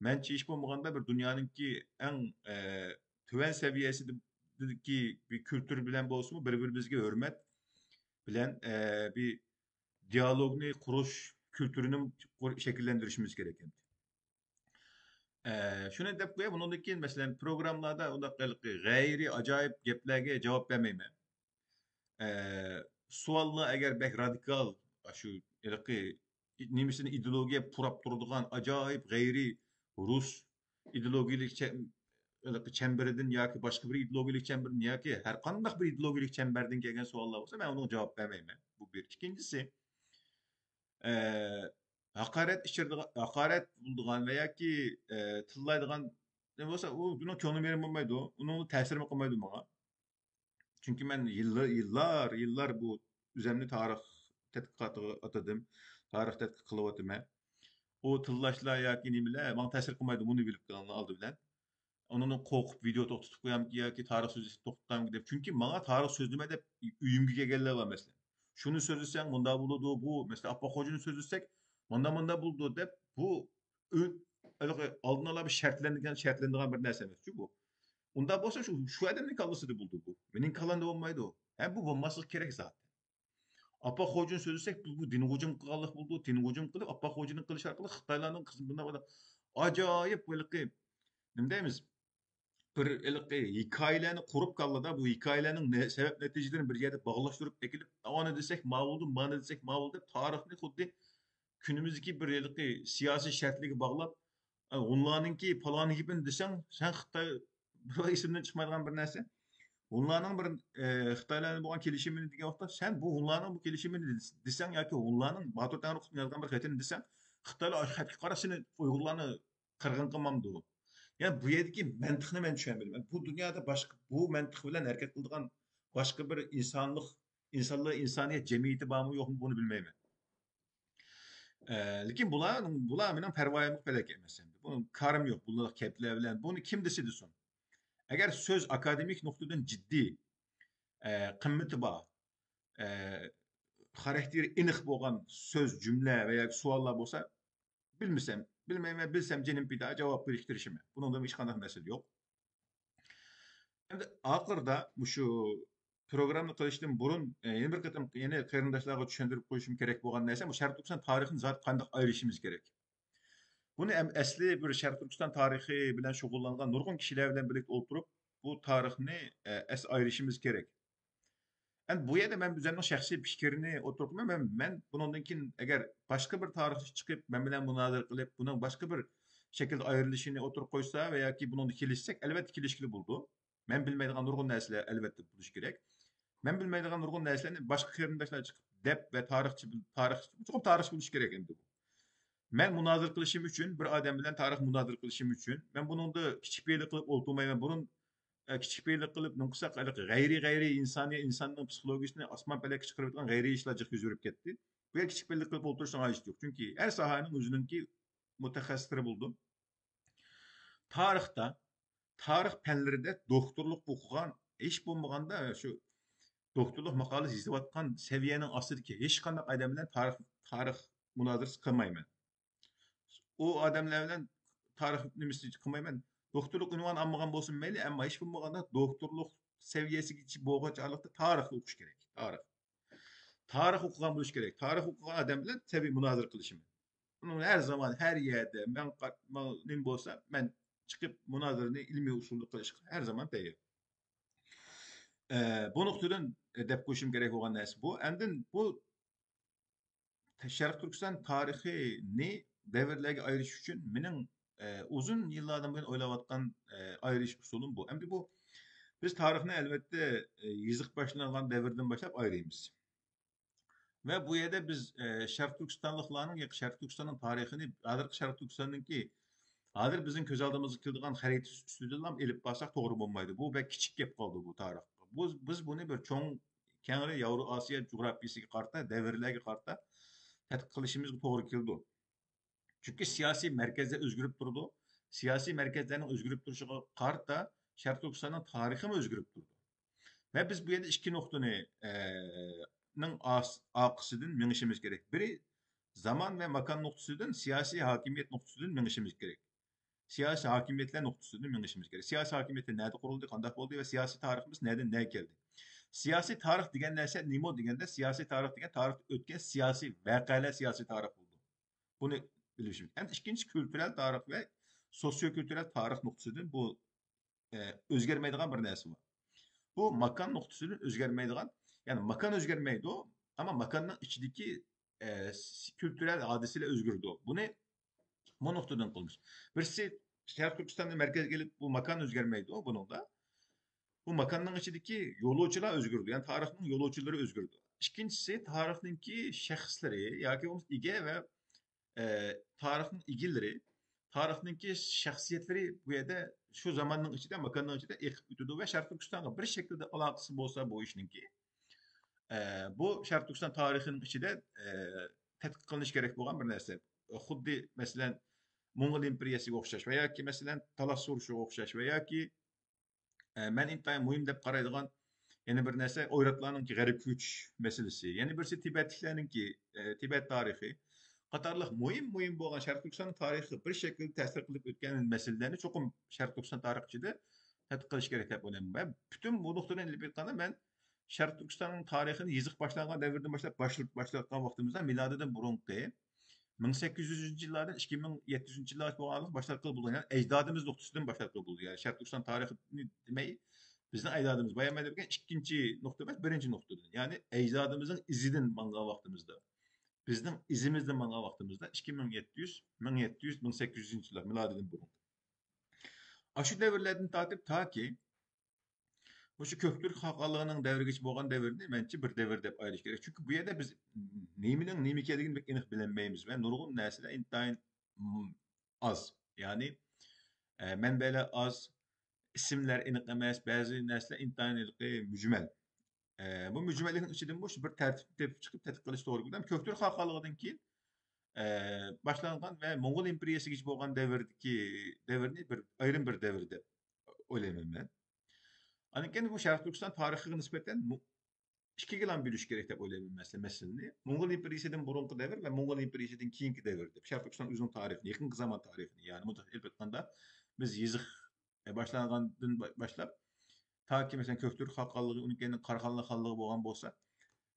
مەنچە ھېچ بولمىغاندا بىر دۇنيانىڭكى ئەڭ، ئە، تۆۋەن سەۋىيەسىدىكى بىر كۈلتۈر بىلەن بولسىمۇ، بىر-بىرىمىزگە ھۆرمەت بىلەن، ئە، بىر دىيالوگنى قۇرۇش كۈلتۈرىنى قۇر-، شەكىللەندۈرۈشىمىز كېرەك ئەمدى. ئە، شۇنى دەپ قوياي، بۇنىڭدىن كېيىن، مەسىلەن، پروگراممىلاردا ئۇنداق ھېلىقى غەيرىي ئاجايىپ گەپلەرگە جاۋاب بەرمەيمەن. ئە، سوئاللار ئەگەر بەك رادىكال، شۇ ھېلىقى نېمىسىنى ئىدېئولوگىيە پۇراپ تۇرىدىغان ئاجايىپ غەيرىي رۇس ئىدېئولوگىيەلىك چە-، ھېلىقى چەمبىرىدىن ياكى باشقا بىر ئىدېئولوگىيەلىك چەمبىرىدىن ياكى ھەر قانداق بىر ئىدېئولوگىيەلىك چەمبەردىن كەلگەن سوئاللار بولسا، مەن ئۇنىڭغا جاۋاب بەرمەيمەن. بۇ بىر. ئىككىنچىسى، ئە، ھاقارەت ئىچىرىدىغان، ھاقارەت بولىدىغان ۋە ياكى، ئە، تىللايدىغان نېمە بولسا، ئۇ بۇنىڭ كۆڭلىمۇ يېرىم بولمايدۇ، ئۇنىڭ تەسىرىمۇ قىلمايدۇ ماڭا. چۈنكى مەن يىللار، يىللار، يىللار بۇ ئۆزۈمنى تارىخ تەتقىقاتىغا ئاتىدىم، تارىخ تەتقىق قىلىۋاتىمەن. ئۇ تىللاشلار ياكى نېمىلەر ماڭا تەسىر قىلمايدۇ، بۇنى بىلىپ قېلىڭلار ئالدى بىلەن. ئۇنىڭدىن قورقۇپ ۋىدېئو توختىتىپ قويامدىكىن ياكى تارىخ سۆزلىسەك توختىتامدىكىن دەپ. چۈنكى ماڭا تارىخ سۆزلىمە دەپ ئۆيۈمگە كەلگەنلەر بار مەسىلەن. شۇنى سۆزلىسەڭ مۇنداق بولىدۇ، بۇ، مەسىلەن، ئاپپاق خوجىنى سۆزلىسەك مانداق، مانداق بولىدۇ دەپ، بۇ ئۆ-، ھېلىقى ئالدىن ئالا بىر شەرتلەنگەن، شەرتلىنىدىغان بىر نەرسە ئەمەسچۇ بۇ. ئۇنداق بولسا شۇ، شۇ ئادەمنىڭ كاللىسىدا بولىدۇ بۇ. مېنىڭ كاللامدا بولمايدۇ. ھە، بۇ بولماسلىقى كېرەك زادى. ئاپپاق خوجىنى سۆزلىسەك، بۇ، بۇ دىنغا ھۇجۇم قىلغانلىق بولىدۇ. دىنغا ھۇجۇم قىلىپ، ئاپپاق خوجىنى قىلىش ئارقىلىق خىتايلارنىڭ قىز-، بۇنداق، بۇنداق ئاجايىپ ھېلىقى، نېمە دەيمىز؟ بىر ھېلىقى ھېكايىلەرنى قۇرۇپ كاللىدا، بۇ ھېكايىلەرنىڭ نە-، سەۋەب نەتىجىلىرىنى بىر يەردە باغلاشتۇرۇپ ئەكېلىپ، ئانى دېسەك ما بولدى، مانى دېسەك ما بولدى دەپ، تارىخنى خۇددى كۈنىمىزدىكى بىر ھېلىقى سىياسىي شەرتلەرگە باغلاپ، ئە، ھونلارنىڭكى پالان گېپىنى دېسەڭ، سەن خىتاي بىر ئېسىمدىن چىقمايدىغان بىر نەرسە. ھونلارنىڭ بىر، ئە، خىتايلار بىلەن بولغان كېلىشىمىنى دېگەن ۋاقىتتا، سەن بۇ ھونلارنىڭ بۇ كېلىشىمىنى دېسەڭ ياكى ھونلارنىڭ باتۇر تەڭرىقۇتنىڭ يازغان بىر خېتىنى دېسەڭ، خىتايلار ئاشۇ خەتكە قاراپ سېنى ئۇيغۇرلارنى قىرغىن قىلمامدۇ؟ يەنى بۇ يەردىكى مەنتىقنى مەن چۈشەنمىدىم. بۇ دۇنيادا باشقا، بۇ مەنتىق بىلەن ھەرىكەت قىلىدىغان باشقا بىر ئىنسانلىق، ئىنسانلار، ئىنسانىيەت جەمئىيىتى بارمۇ يوقمۇ، بۇنى بىلمەيمەن. ئە، لېكىن بۇلار، بۇلار مېنىڭ پەرۋايىمغا پەلەك ئەمەس ئەمدى. بۇنىڭ كارىم يوق، بۇنداق گەپلەر بىلەن. بۇنى كىم دېسە دېسۇن. ئەگەر سۆز ئاكادېمىك نۇقتىدىن جىددىي، ئە، قىممىتى بار، ئە، خاراكتېرى ئېنىق بولغان سۆز، جۈملە ۋە ياكى سوئاللار بولسا، بىلمىسەم، بىلمەيمەن، بىلسەم جېنىم پىدا، جاۋاب بېرىشكە تىرىشىمەن. بۇنىڭدا ھېچقانداق مەسىلە يوق. ئەمدى ئاخىرىدا مۇشۇ پروگرامما قىلىشتىن بۇرۇن، ئە، يەنە بىر قېتىم يەنە قېرىنداشلارغا چۈشەندۈرۈپ قويۇشۇم كېرەك بولغان نەرسە، بۇ شەرقىي تۈركىستان تارىخىنى زادى قانداق ئايرىشىمىز كېرەك؟ بۇنى ئەم-، ئەسلى بىر شەرقىي تۈركىستان تارىخى بىلەن شۇغۇللانغان نۇرغۇن كىشىلەر بىلەن بىرلىكتە ئولتۇرۇپ، بۇ تارىخنى، ئە، ئەسلى ئايرىشىمىز كېرەك. ئەمدى بۇ يەردە مەن ئۆزۈمنىڭ شەخسىي پىكرىنى ئوتتۇرىغا قويىمەن. مەن، مەن بۇنىڭدىن كېيىن ئەگەر باشقا بىر تارىخچى چىقىپ، مەن بىلەن مۇنازىرە قىلىپ، بۇنىڭ باشقا بىر شەكىلدە ئايرىلىشىنى ئوتتۇرىغا قويسا ۋە ياكى بۇنىڭدا كېلىشسەك، ئەلۋەتتە كېلىشكىلى بولىدۇ. مەن بىلمەيدىغان نۇرغۇن نەرسىلەر ئەلۋەتتە بولۇشى كېرەك. مەن بىلمەيدىغان نۇرغۇن نەرسىلەرنى باشقا قېرىنداشلار چىقىپ دەپ ۋە تارىخچى، تارىخ، چوقۇم تارىخچى بولۇشى كېرەك ئەمدى بۇ. مەن مۇنازىرە قىلىشىم ئۈچۈن، بىر ئادەم بىلەن تارىخ مۇنازىرە قىلىشىم ئۈچۈن، مەن بۇنىڭدا كىچىك پېئىللىق قىلىپ ئولتۇرمايمەن. بۇرۇن، ئە، كىچىك پېئىللىق قىلىپ نېمە قىلساق، ھېلىقى غەيرىي، غەيرىي ئىنسانىي، ئىنساننىڭ پسىخولوگىيىسىنى ئاسمان پەلەككە چىقىرىۋېتىدىغان غەيرىي ئىشلار جىق يۈز بېرىپ كەتتى. بۇ يەردە كىچىك پېئىللىق قىلىپ ئولتۇرۇشنىڭ ھاجىتى يوق. چۈنكى ھەر ساھەنىڭ ئۆزىنىڭكى مۇتەخەسسىسلىرى بولىدۇ. تارىختا، تارىخ پەنلىرىدە دوكتورلۇق ئوقۇغان، ھېچ بولمىغاندا شۇ دوكتورلۇق ماقالىسى يېزىۋاتقان سەۋىيەنىڭ ئاستىدىكى ھېچقانداق ئادەم بىلەن تارىخ، تارىخ مۇنازىرىسى قىلمايمەن. ئۇ ئادەملەر بىلەن تارىخ نېمىسى قىلمايمەن. دوكتورلۇق ئۇنۋانى ئالمىغان بولسۇن مەيلى، ئەمما ھېچ بولمىغاندا دوكتورلۇق سەۋىيەسىگىچە بولغۇچە ھالەتتە تارىخنى ئوقۇش كېرەك. تارىخ. تارىخ ئوقۇغان بولۇش كېرەك. تارىخ ئوقۇغان ئادەم بىلەن تەبىئىي مۇنازىرە قىلىشىمەن. ئۇنىڭ ھەر زامان، ھەر يەردە مەن قات-، ماڭ-، نېمە بولسا، مەن چىقىپ مۇنازىرىنى ئىلمىي ئۇسۇلدا قىلىشقا ھەر زامان تەييار. ئە، بۇ نۇقتىدىن، ئە، دەپ قويۇشۇم كېرەك بولغان نەرسە بۇ. ئاندىن بۇ شەرقىي تۈركىستان تارىخىنى دەۋرلەرگە ئايرىش ئۈچۈن مېنىڭ، ئە، ئۇزۇن يىللاردىن بۇيان ئويلاۋاتقان، ئە، ئايرىش ئۇسۇلۇم بۇ. ئەمدى بۇ، بىز تارىخنى ئەلۋەتتە، ئە، يېزىق باشلانغان دەۋردىن باشلاپ ئايرىيمىز. ۋە بۇ يەردە بىز، ئە، شەرقىي تۈركىستانلىقلارنىڭ ياكى شەرقىي تۈركىستاننىڭ تارىخىنى، ھازىرقى شەرقىي تۈركىستاننىڭكى، ھازىر بىزنىڭ كۆز ئالدىمىزغا كېلىدىغان خەرىتە ئۈستىدىنلا ئېلىپ بارساق توغرا بولمايدۇ. بۇ بەك كىچىك گەپ قالدى بۇ تارىخقا. بۇ، بىز بۇنى بىر چوڭ، كەڭرى ياۋرو ئاسىيا جۇغراپىيىسىگە قارىتا، دەۋرلەرگە قارىتا تەتقىق قىلىشىمىزغا توغرا كېلىدۇ. چۈنكى سىياسىي مەركەزلەر ئۆزگىرىپ تۇرىدۇ. سىياسىي مەركەزلەرنىڭ ئۆزگىرىپ تۇرۇشىغا قارىتا شەرقىي تۈركىستاننىڭ تارىخىمۇ ئۆزگىرىپ تۇرىدۇ. ۋە بىز بۇ يەردە ئىككى نۇقتىنى، ئە، نىڭ ئاس-، ئارقىسىدىن مېڭىشىمىز كېرەك. بىرى، زامان ۋە ماكان نۇقتىسىدىن، سىياسىي ھاكىمىيەت نۇقتىسىدىن مېڭىشىمىز كېرەك. سىياسىي ھاكىمىيەتلەر نۇقتىسىدىن مېڭىشىمىز كېرەك. سىياسىي ھاكىمىيەتلەر نەدە قۇرۇلدى، قانداق بولدى ۋە سىياسىي تارىخىمىز نەدىن نەگە كەلدى؟ سىياسىي تارىخ دېگەن نەرسە نېمە دېگەندە، سىياسىي تارىخ دېگەن تارىختا ئۆتكەن سىياسىي ۋەقەلەر سىياسىي تارىخ بولىدۇ. بۇنى بىلىشىمىز. ئەمدى ئىككىنچىسى، كۈلتۈرەل تارىخ ۋە سوسىيو-كۈلتۈرەل تارىخ نۇقتىسىدىن بۇ، ئە، ئۆزگەرمەيدىغان بىر نەرسە بار. بۇ ماكان نۇقتىسىدىن ئۆزگەرمەيدىغان، يەنى ماكان ئۆزگەرمەيدۇ، ئەمما ماكاننىڭ ئىچىدىكى، ئە، س-، كۈلتۈرەل ھادىسىلەر ئۆزگىرىدۇ. بۇنى بۇ نۇقتىدىن قىلىمىز. بىرسى، شەرقىي تۈركىستاننى مەركەزگە ئېلىپ، بۇ ماكان ئۆزگەرمەيدۇ بۇنىڭدا. بۇ ماكاننىڭ ئىچىدىكى يولۇچىلار ئۆزگىرىدۇ، يەنى تارىخنىڭ يولۇچىلىرى ئۆزگىرىدۇ. ئىككىنچىسى، تارىخنىڭكى شەخسلىرى ياكى بولمىسا ئىگە ۋە، ئە، تارىخنىڭ ئىگىلىرى، تارىخنىڭكى شەخسىيەتلىرى بۇ يەردە شۇ زاماننىڭ ئىچىدە، ماكاننىڭ ئىچىدە ئېقىپ ئۆتىدۇ ۋە شەرقىي تۈركىستانغا بىر شەكىلدە ئالاقىسى بولسا بۇ ئىشنىڭكى، ئە، بۇ شەرقىي تۈركىستان تارىخىنىڭ ئىچىدە، ئە، تەتقىق قىلىنىشى كېرەك بولغان بىر نەرسە. خۇددى، مەسىلەن، موڭغۇل ئىمپېرىيەسىگە ئوخشاش ۋە ياكى، مەسىلەن، تالاس سورۇشىغا ئوخشاش ۋە ياكى، ئە، مەن ئىنتايىن مۇھىم دەپ قارايدىغان يەنە بىر نەرسە ئويراتلارنىڭكى غەربكە كۆچۈش مەسىلىسى. يەنە بىرسى تىبەتلىكلەرنىڭكى، ئە، تىبەت تارىخى قاتارلىق مۇھىم، مۇھىم بولغان شەرقىي تۈركىستان تارىخىغا بىر شەكىلدە تەسىر قىلىپ ئۆتكەن مەسىلىلەرنى چوقۇم شەرقىي تۈركىستان تارىخى ئىچىدە تەتقىق قىلىش كېرەك دەپ ئويلايمەن. مەن پۈتۈن بۇ نۇقتىدىن ئېلىپ ئېيتقاندا، مەن شەرقىي تۈركىستاننىڭ تارىخىنى يېزىق باشلانغان دەۋردىن باشلاپ باشل-، باشلاۋاتقان ۋاقتىمىزدا، مىلادىدىن بۇرۇنقى مىڭ سەككىز يۈزىنچى يىللاردىن ئىككى مىڭ يەتتە يۈزىنچى يىللارغىچە بولغان ئارىلىق باشلاپ قىلغىلى بولىدۇ. يەنى ئەجدادىمىز نۇقتىسىدىن باشلاپ قىلغىلى بولىدۇ. يەنى شەرقىي تۈركىستان تارىخىنى دېمەي، بىزنىڭ ئەجدادىمىز، بايام مەن دېگەن ئىككىنچى نۇقتا ئەمەس، بىرىنچى نۇقتىدىن. يەنى ئەجدادىمىزنىڭ ئىزىدىن ماڭغان ۋاقتىمىزدا، بىزنىڭ ئىزىمىزدىن ماڭغان ۋاقتىمىزدا ئىككى مىڭ يەتتە يۈز، مىڭ يەتتە يۈز، مىڭ سەككىز يۈزىنچى يىللار مىلادىدىن بۇرۇن. ئاشۇ دەۋرلەردىن تارتىپ تاكى مۇشۇ كۆكتۈرك خاقانلىقىنىڭ دەۋرىگىچە بولغان دەۋرنى مەنچە بىر دەۋر دەپ ئايرىش كېرەك. چۈنكى بۇ يەردە بىز نېمىنىڭ نېمە ئىكەنلىكىنى بەك ئېنىق بىلەلمەيمىز ۋە نۇرغۇن نەرسىلەر ئىنتايىن، م، ئاز. يەنى، ئە، مەنبەلەر ئاز، ئىسىملەر ئېنىق ئەمەس، بەزى نەرسىلەر ئىنتايىن ھېلىقى مۈجمەل. ئە، بۇ مۈجمەللىكنىڭ ئىچىدىنمۇ شۇ بىر تەرتىپ تېپىپ چىقىپ تەتقىق قىلىش توغرا كېلىدۇ. ھەم كۆكتۈرك خاقانلىقىدىن كېيىن، ئە، باشلانغان ۋە موڭغۇل ئىمپېرىيەسىگىچە بولغان دەۋردىكى، دەۋرنى بىر ئايرىم بىر دەۋر دەپ ئويلايمەن مەن. ئاندىن كېيىن بۇ شەرقىي تۈركىستان تارىخىغا نىسبەتەن مۇ-، ئىككىگىلا بۆلۈش كېرەك دەپ ئويلايمەن مەسىلە-، مەسىلىنى. موڭغۇل ئىمپېرىيىسىدىن بۇرۇنقى دەۋر ۋە موڭغۇل ئىمپېرىيىسىدىن كېيىنكى دەۋر دەپ. شەرقىي تۈركىستان ئۆزىنىڭ تارىخىنى، يېقىنقى زامان تارىخىنى، يەنى مۇنداق ئېلىپ ئېيتقاندا، بىز يېزىق، ئە، باشلانغاندىن با-، باشلاپ، تاكى، مەسىلەن، كۆكتۈرك خاقانلىقى، ئۇنىڭ كەينىدىن قاراخانلار خانلىقى بولغان بولسا،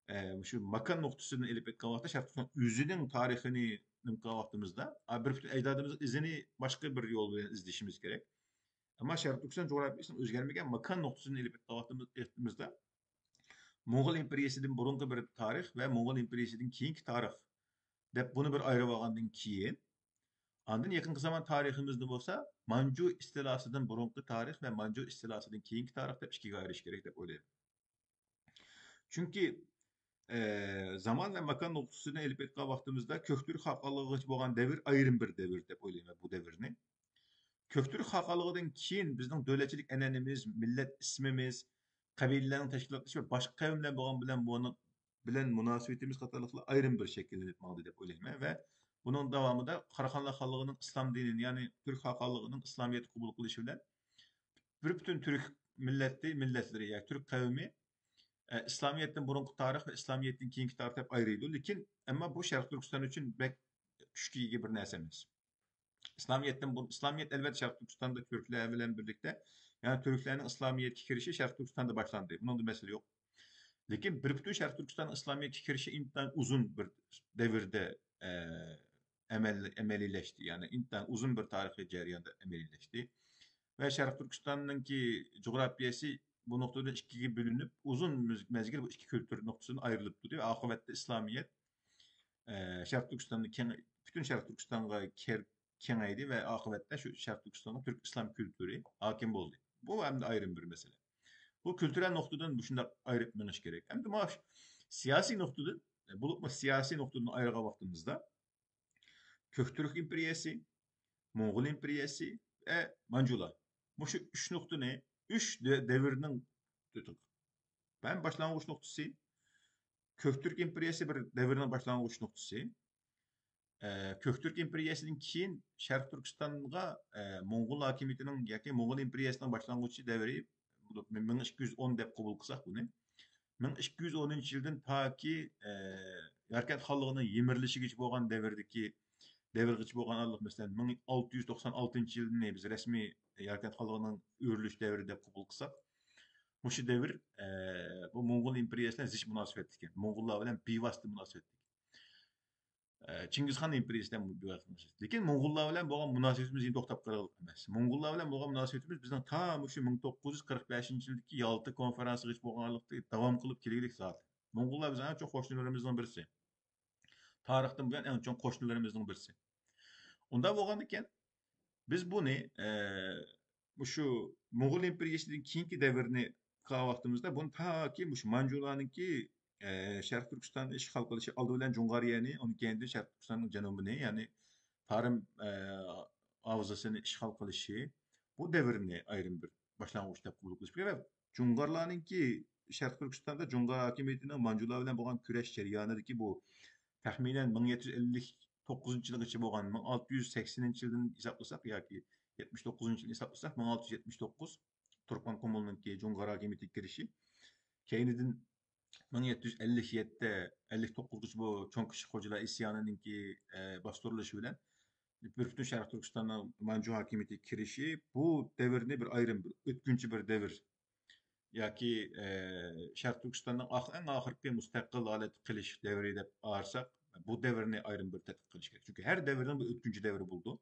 ئە، شۇ ماكان نۇقتىسىدىن ئېلىپ ئېيتقان ۋاقىتتا، شەرقىي تۈركىستان ئۆزىنىڭ تارىخىنى نېمە قىلغان ۋاقتىمىزدا، ئا، بىر پۈتۈن ئەجدادىمىزنىڭ ئىزىنى باشقا بىر يول بىلەن ئىزدىشىمىز كېرەك. ئەمما شەرقىي تۈركىستان جۇغراپىيىسىنىڭ ئۆزگەرمىگەن ماكان نۇقتىسىدىن ئېلىپ ئېيتقان ۋاقتىمىز-، ۋاقتىمىزدا، موڭغۇل ئىمپېرىيىسىدىن بۇرۇنقى بىر تارىخ ۋە موڭغۇل ئىمپېرىيىسىدىن كېيىنكى تارىخ دەپ بۇنى بىر ئايرىۋالغاندىن كېيىن، ئاندىن يېقىنقى زامان تارىخىمىزدا بولسا مانجۇ ئىستىلاسىدىن بۇرۇنقى تارىخ ۋە مانجۇ ئىستىلاسىدىن كېيىنكى تارىخ دەپ ئىككىگە ئايرىش كېرەك دەپ ئويلايمەن. چۈنكى، ئە، زامان ۋە ماكان نۇقتىسىدىن ئېلىپ ئېيتقان ۋاقتىمىزدا كۆكتۈرك خاقانلىقىغىچە بولغان دەۋر ئايرىم بىر دەۋر دەپ ئويلايمەن بۇ دەۋرنى. كۆكتۈرك خاقانلىقىدىن كېيىن بىزنىڭ دۆلەتچىلىك ئەنئەنىمىز، مىللەت ئىسمىمىز، قەبىلىلەرنىڭ تەشكىللىنىشى ۋە باشقا قەۋملەر بولغان بىلەن بۇنىڭ بىلەن مۇناسىۋىتىمىز قاتارلىقلار ئايرىم بىر شەكىللىنىپ ماڭدى دەپ ئويلايمەن ۋە بۇنىڭ داۋامىدا قاراخانلار خانلىقىنىڭ ئىسلام دىنىنى، يەنى تۈرك خاقانلىقىنىڭ ئىسلامىيەتنى قوبۇل قىلىشى بىلەن بىر پۈتۈن تۈرك مىللەتى، مىللەتلىرى، يا تۈرك قەۋمى، ئە، ئىسلامىيەتتىن بۇرۇنقى تارىخ ۋە ئىسلامىيەتتىن كېيىنكى تارىخ دەپ ئايرىيدۇ. لېكىن، ئەمما بۇ شەرقىي تۈركىستان ئۈچۈن بەك كۈچكە ئىگە بىر نەرسە ئەمەس. ئىسلامىيەتتىن بۇ، ئىسلامىيەت ئەلۋەتتە شەرقىي تۈركىستاندا تۈركلەر بىلەن بىرلىكتە، يەنى تۈركلەرنىڭ ئىسلامىيەتكە كىرىشى شەرقىي تۈركىستاندا باشلاندى. بۇنىڭدا مەسىلە يوق. لېكىن بىر پۈتۈن شەرقىي تۈركىستان ئىسلامىيەتكە كىرىشى ئىنتايىن ئۇزۇن بىر دەۋردە، ئە، ئەمەل-، ئەمەلىيلەشتى. يەنى ئىنتايىن ئۇزۇن بىر تارىخىي جەرياندا ئەمەلىيلەشتى. ۋە شەرقىي تۈركىستاننىڭكى جۇغراپىيەسى بۇ نۇقتىدىن ئىككىگە بۆلۈنۈپ، ئۇزۇن مۈز-، مەزگىل بۇ ئىككى كۈلتۈر نۇقتىسىدىن ئايرىلىپ تۇردى ۋە ئاقىۋەتتە ئىسلامىيەت، ئە، شەرقىي تۈركىستاندا كېڭ-، پۈتۈن شەرقىي تۈركىستانغا كەر-، كېڭەيدى ۋە ئاقىۋەتتە شۇ شەرقىي تۈركىستانغا تۈرك ئىسلام كۈلتۈرى ھاكىم بولدى. بۇ ئەمدى ئايرىم بىر مەسىلە. بۇ كۈلتۈرەل نۇقتىدىن مۇشۇنداق ئايرىپ مېڭىش كېرەك. ئەمدى مانا شۇ سىياسىي نۇقتىدىن، بولۇپمۇ سىياسىي نۇقتىدىن ئايرىغان ۋاقتىمىزدا، كۆك تۈرك ئىمپېرىيەسى، موڭغۇل ئىمپېرىيەسى ۋە مانجۇلار. مۇشۇ ئۈچ نۇقتىنى، ئۈچ دە-، دەۋرنىڭ، مەن باشلانغۇچ نۇقتىسى، كۆك تۈرك ئىمپېرىيەسى بىر دەۋرنىڭ باشلانغۇچ نۇقتىسى. ئە، كۆك تۈرك ئىمپېرىيەسىدىن كېيىن شەرقىي تۈركىستانغا، ئە، موڭغۇل ھاكىمىيىتىنىڭ ياكى موڭغۇل ئىمپېرىيەسىنىڭ باشلانغۇچ دەۋرى، مىڭ ئىككى يۈز ئون دەپ قوبۇل قىلساق بۇنى، مىڭ ئىككى يۈز ئونىنچى يىلدىن تاكى، ئە، ياركەنت خانلىقىنىڭ يىمىرىلىشىگىچە بولغان دەۋردىكى، دەۋرگىچە بولغان ئارىلىق، مەسىلەن، مىڭ ئالتە يۈز توقسان ئالتىنچى يىلنى بىز رەسمىي ياركەنت خانلىقىنىڭ ئۆرۈلۈش دەۋرى دەپ قوبۇل قىلساق، مۇشۇ دەۋر، ئە، بۇ موڭغۇل ئىمپېرىيەسى بىلەن زىچ مۇناسىۋەتلىك، موڭغۇللار بىلەن بىۋاسىتە مۇناسىۋەتلىك. ئە، چىڭگىزخان ئىمپېرىيىسى بىلەن بىۋاسىتە مۇناسىۋەتلىك. لېكىن موڭغۇللار بىلەن بولغان مۇناسىۋىتىمىز يەنە توختاپ قالغىلى ئەمەس. موڭغۇللار بىلەن بولغان مۇناسىۋىتىمىز بىزنىڭ تا مۇشۇ مىڭ توققۇز يۈز قىرىق بەشىنچى يىلدىكى يالتا كونفېرانسىغىچە بولغانلىقتا داۋام قىلىپ كېلگۈدەك زادى. موڭغۇللار بىزنىڭ ئەڭ چوڭ قوشنىلىرىمىزنىڭ بىرسى. تارىختىن بۇيان ئەڭ چوڭ قوشنىلىرىمىزنىڭ بىرسى. ئۇنداق بولغاندىكىن، بىز بۇنى، ئە، مۇشۇ موڭغۇل ئىمپېرىيىسىدىن كېيىنكى دەۋرنى قىلغان ۋاقتىمىزدا، بۇنى تاكى مۇشۇ مانجۇلارنىڭكى، ئە، شەرقىي تۈركىستاننى ئىشغال قىلىشى، ئالدى بىلەن جۇڭغارىيەنى، ئۇنىڭ كەينىدىن شەرقىي تۈركىستاننىڭ جەنۇبىنى، يەنى تارىم، ئە، ھاۋزىسىنى ئىشغال قىلىشى، بۇ دەۋرنى ئايرىم بىر باشلانغۇچ دەپ قوبۇل قىلىش كېرەك. ۋە جۇڭغارلارنىڭكى شەرقىي تۈركىستاندا جۇڭغار ھاكىمىيىتىنىڭ مانجۇلار بىلەن بولغان كۈرەش جەريانىدىكى بۇ تەخمىنەن مىڭ يەتتە يۈز ئەللىك توققۇزىنچى يىلغىچە بولغان، مىڭ ئالتە يۈز سەكسىنىنچى يىلدىن ھېسابلىساق ياكى يەتمىش توققۇزىنچى يىلنى ھېسابلىساق، مىڭ ئالتە يۈز يەتمىش توققۇز تۇرپان قۇمۇلنىڭكى جۇڭغار ھاكىمىيىتىگە كىرىشى، كەينىدىن مىڭ يەتتە يۈز ئەللىك يەتتە، ئەللىك توققۇزغىچە بۇ چوڭ كىشى خوجىلار ئىسيانىنىڭكى، ئە، باستۇرۇلۇشى بىلەن بىر پۈتۈن شەرقىي تۈركىستاننىڭ مانجۇ ھاكىمىيىتىگە كىرىشى بۇ دەۋرنى بىر ئايرىم بىر ئۆتكۈنچى بىر دەۋر ياكى، ئە، شەرقىي تۈركىستاننىڭ ئاخ-، ئەڭ ئاخىرقى مۇستەقىل ھالەتكە قېلىش دەۋرى دەپ ئايرساق، بۇ دەۋرنى ئايرىم بىر تەتقىق قىلىش كېرەك. چۈنكى ھەر دەۋرنىڭ بىر ئۆتكۈنچى دەۋرى بولىدۇ.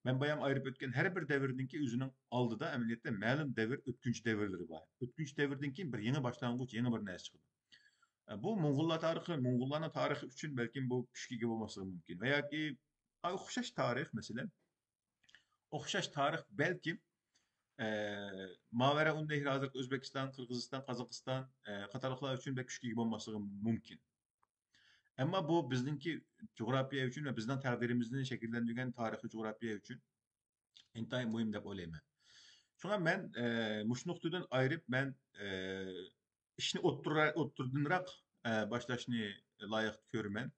مەن بايام ئايرىپ ئۆتكەن ھەر بىر دەۋرنىڭكى ئۆزىنىڭ ئالدىدا ئەمەلىيەتتە مەلۇم دەۋر، ئۆتكۈنچى دەۋرلىرى بار. ئۆتكۈنچى دەۋردىن كېيىن بىر يېڭى باشلانغۇچ، يېڭى بىر نەرسە چىقىدۇ. ئە، بۇ موڭغۇللار تارىخى، موڭغۇللارنىڭ تارىخى ئۈچۈن بەلكىم بۇ كۈچكە ئىگە بولماسلىقى مۇمكىن. ۋە ياكى، ئا، ئوخشاش تارىخ، مەسىلەن، ئوخشاش تارىخ بەلكىم، ئە، ماۋەرەئۇن نەھر، ھازىرقى ئۆزبېكىستان، قىرغىزىستان، قازاقىستان، ئە، قاتارلىقلار ئۈچۈن بەك كۈچكە ئىگە بولماسلىقى مۇمكىن. ئەمما بۇ بىزنىڭكى جۇغراپىيە ئۈچۈن ۋە بىزنىڭ تەقدىرىمىزنى شەكىللەندۈرگەن تارىخىي جۇغراپىيە ئۈچۈن ئىنتايىن مۇھىم دەپ ئويلايمەن. شۇڭا مەن، ئە، مۇشۇ نۇقتىدىن ئايرىپ، مەن، ئە، ئىشنى ئوتتۇرا-، ئوتتۇرىدىنراق، ئە، باشلاشنى لايىق كۆرىمەن.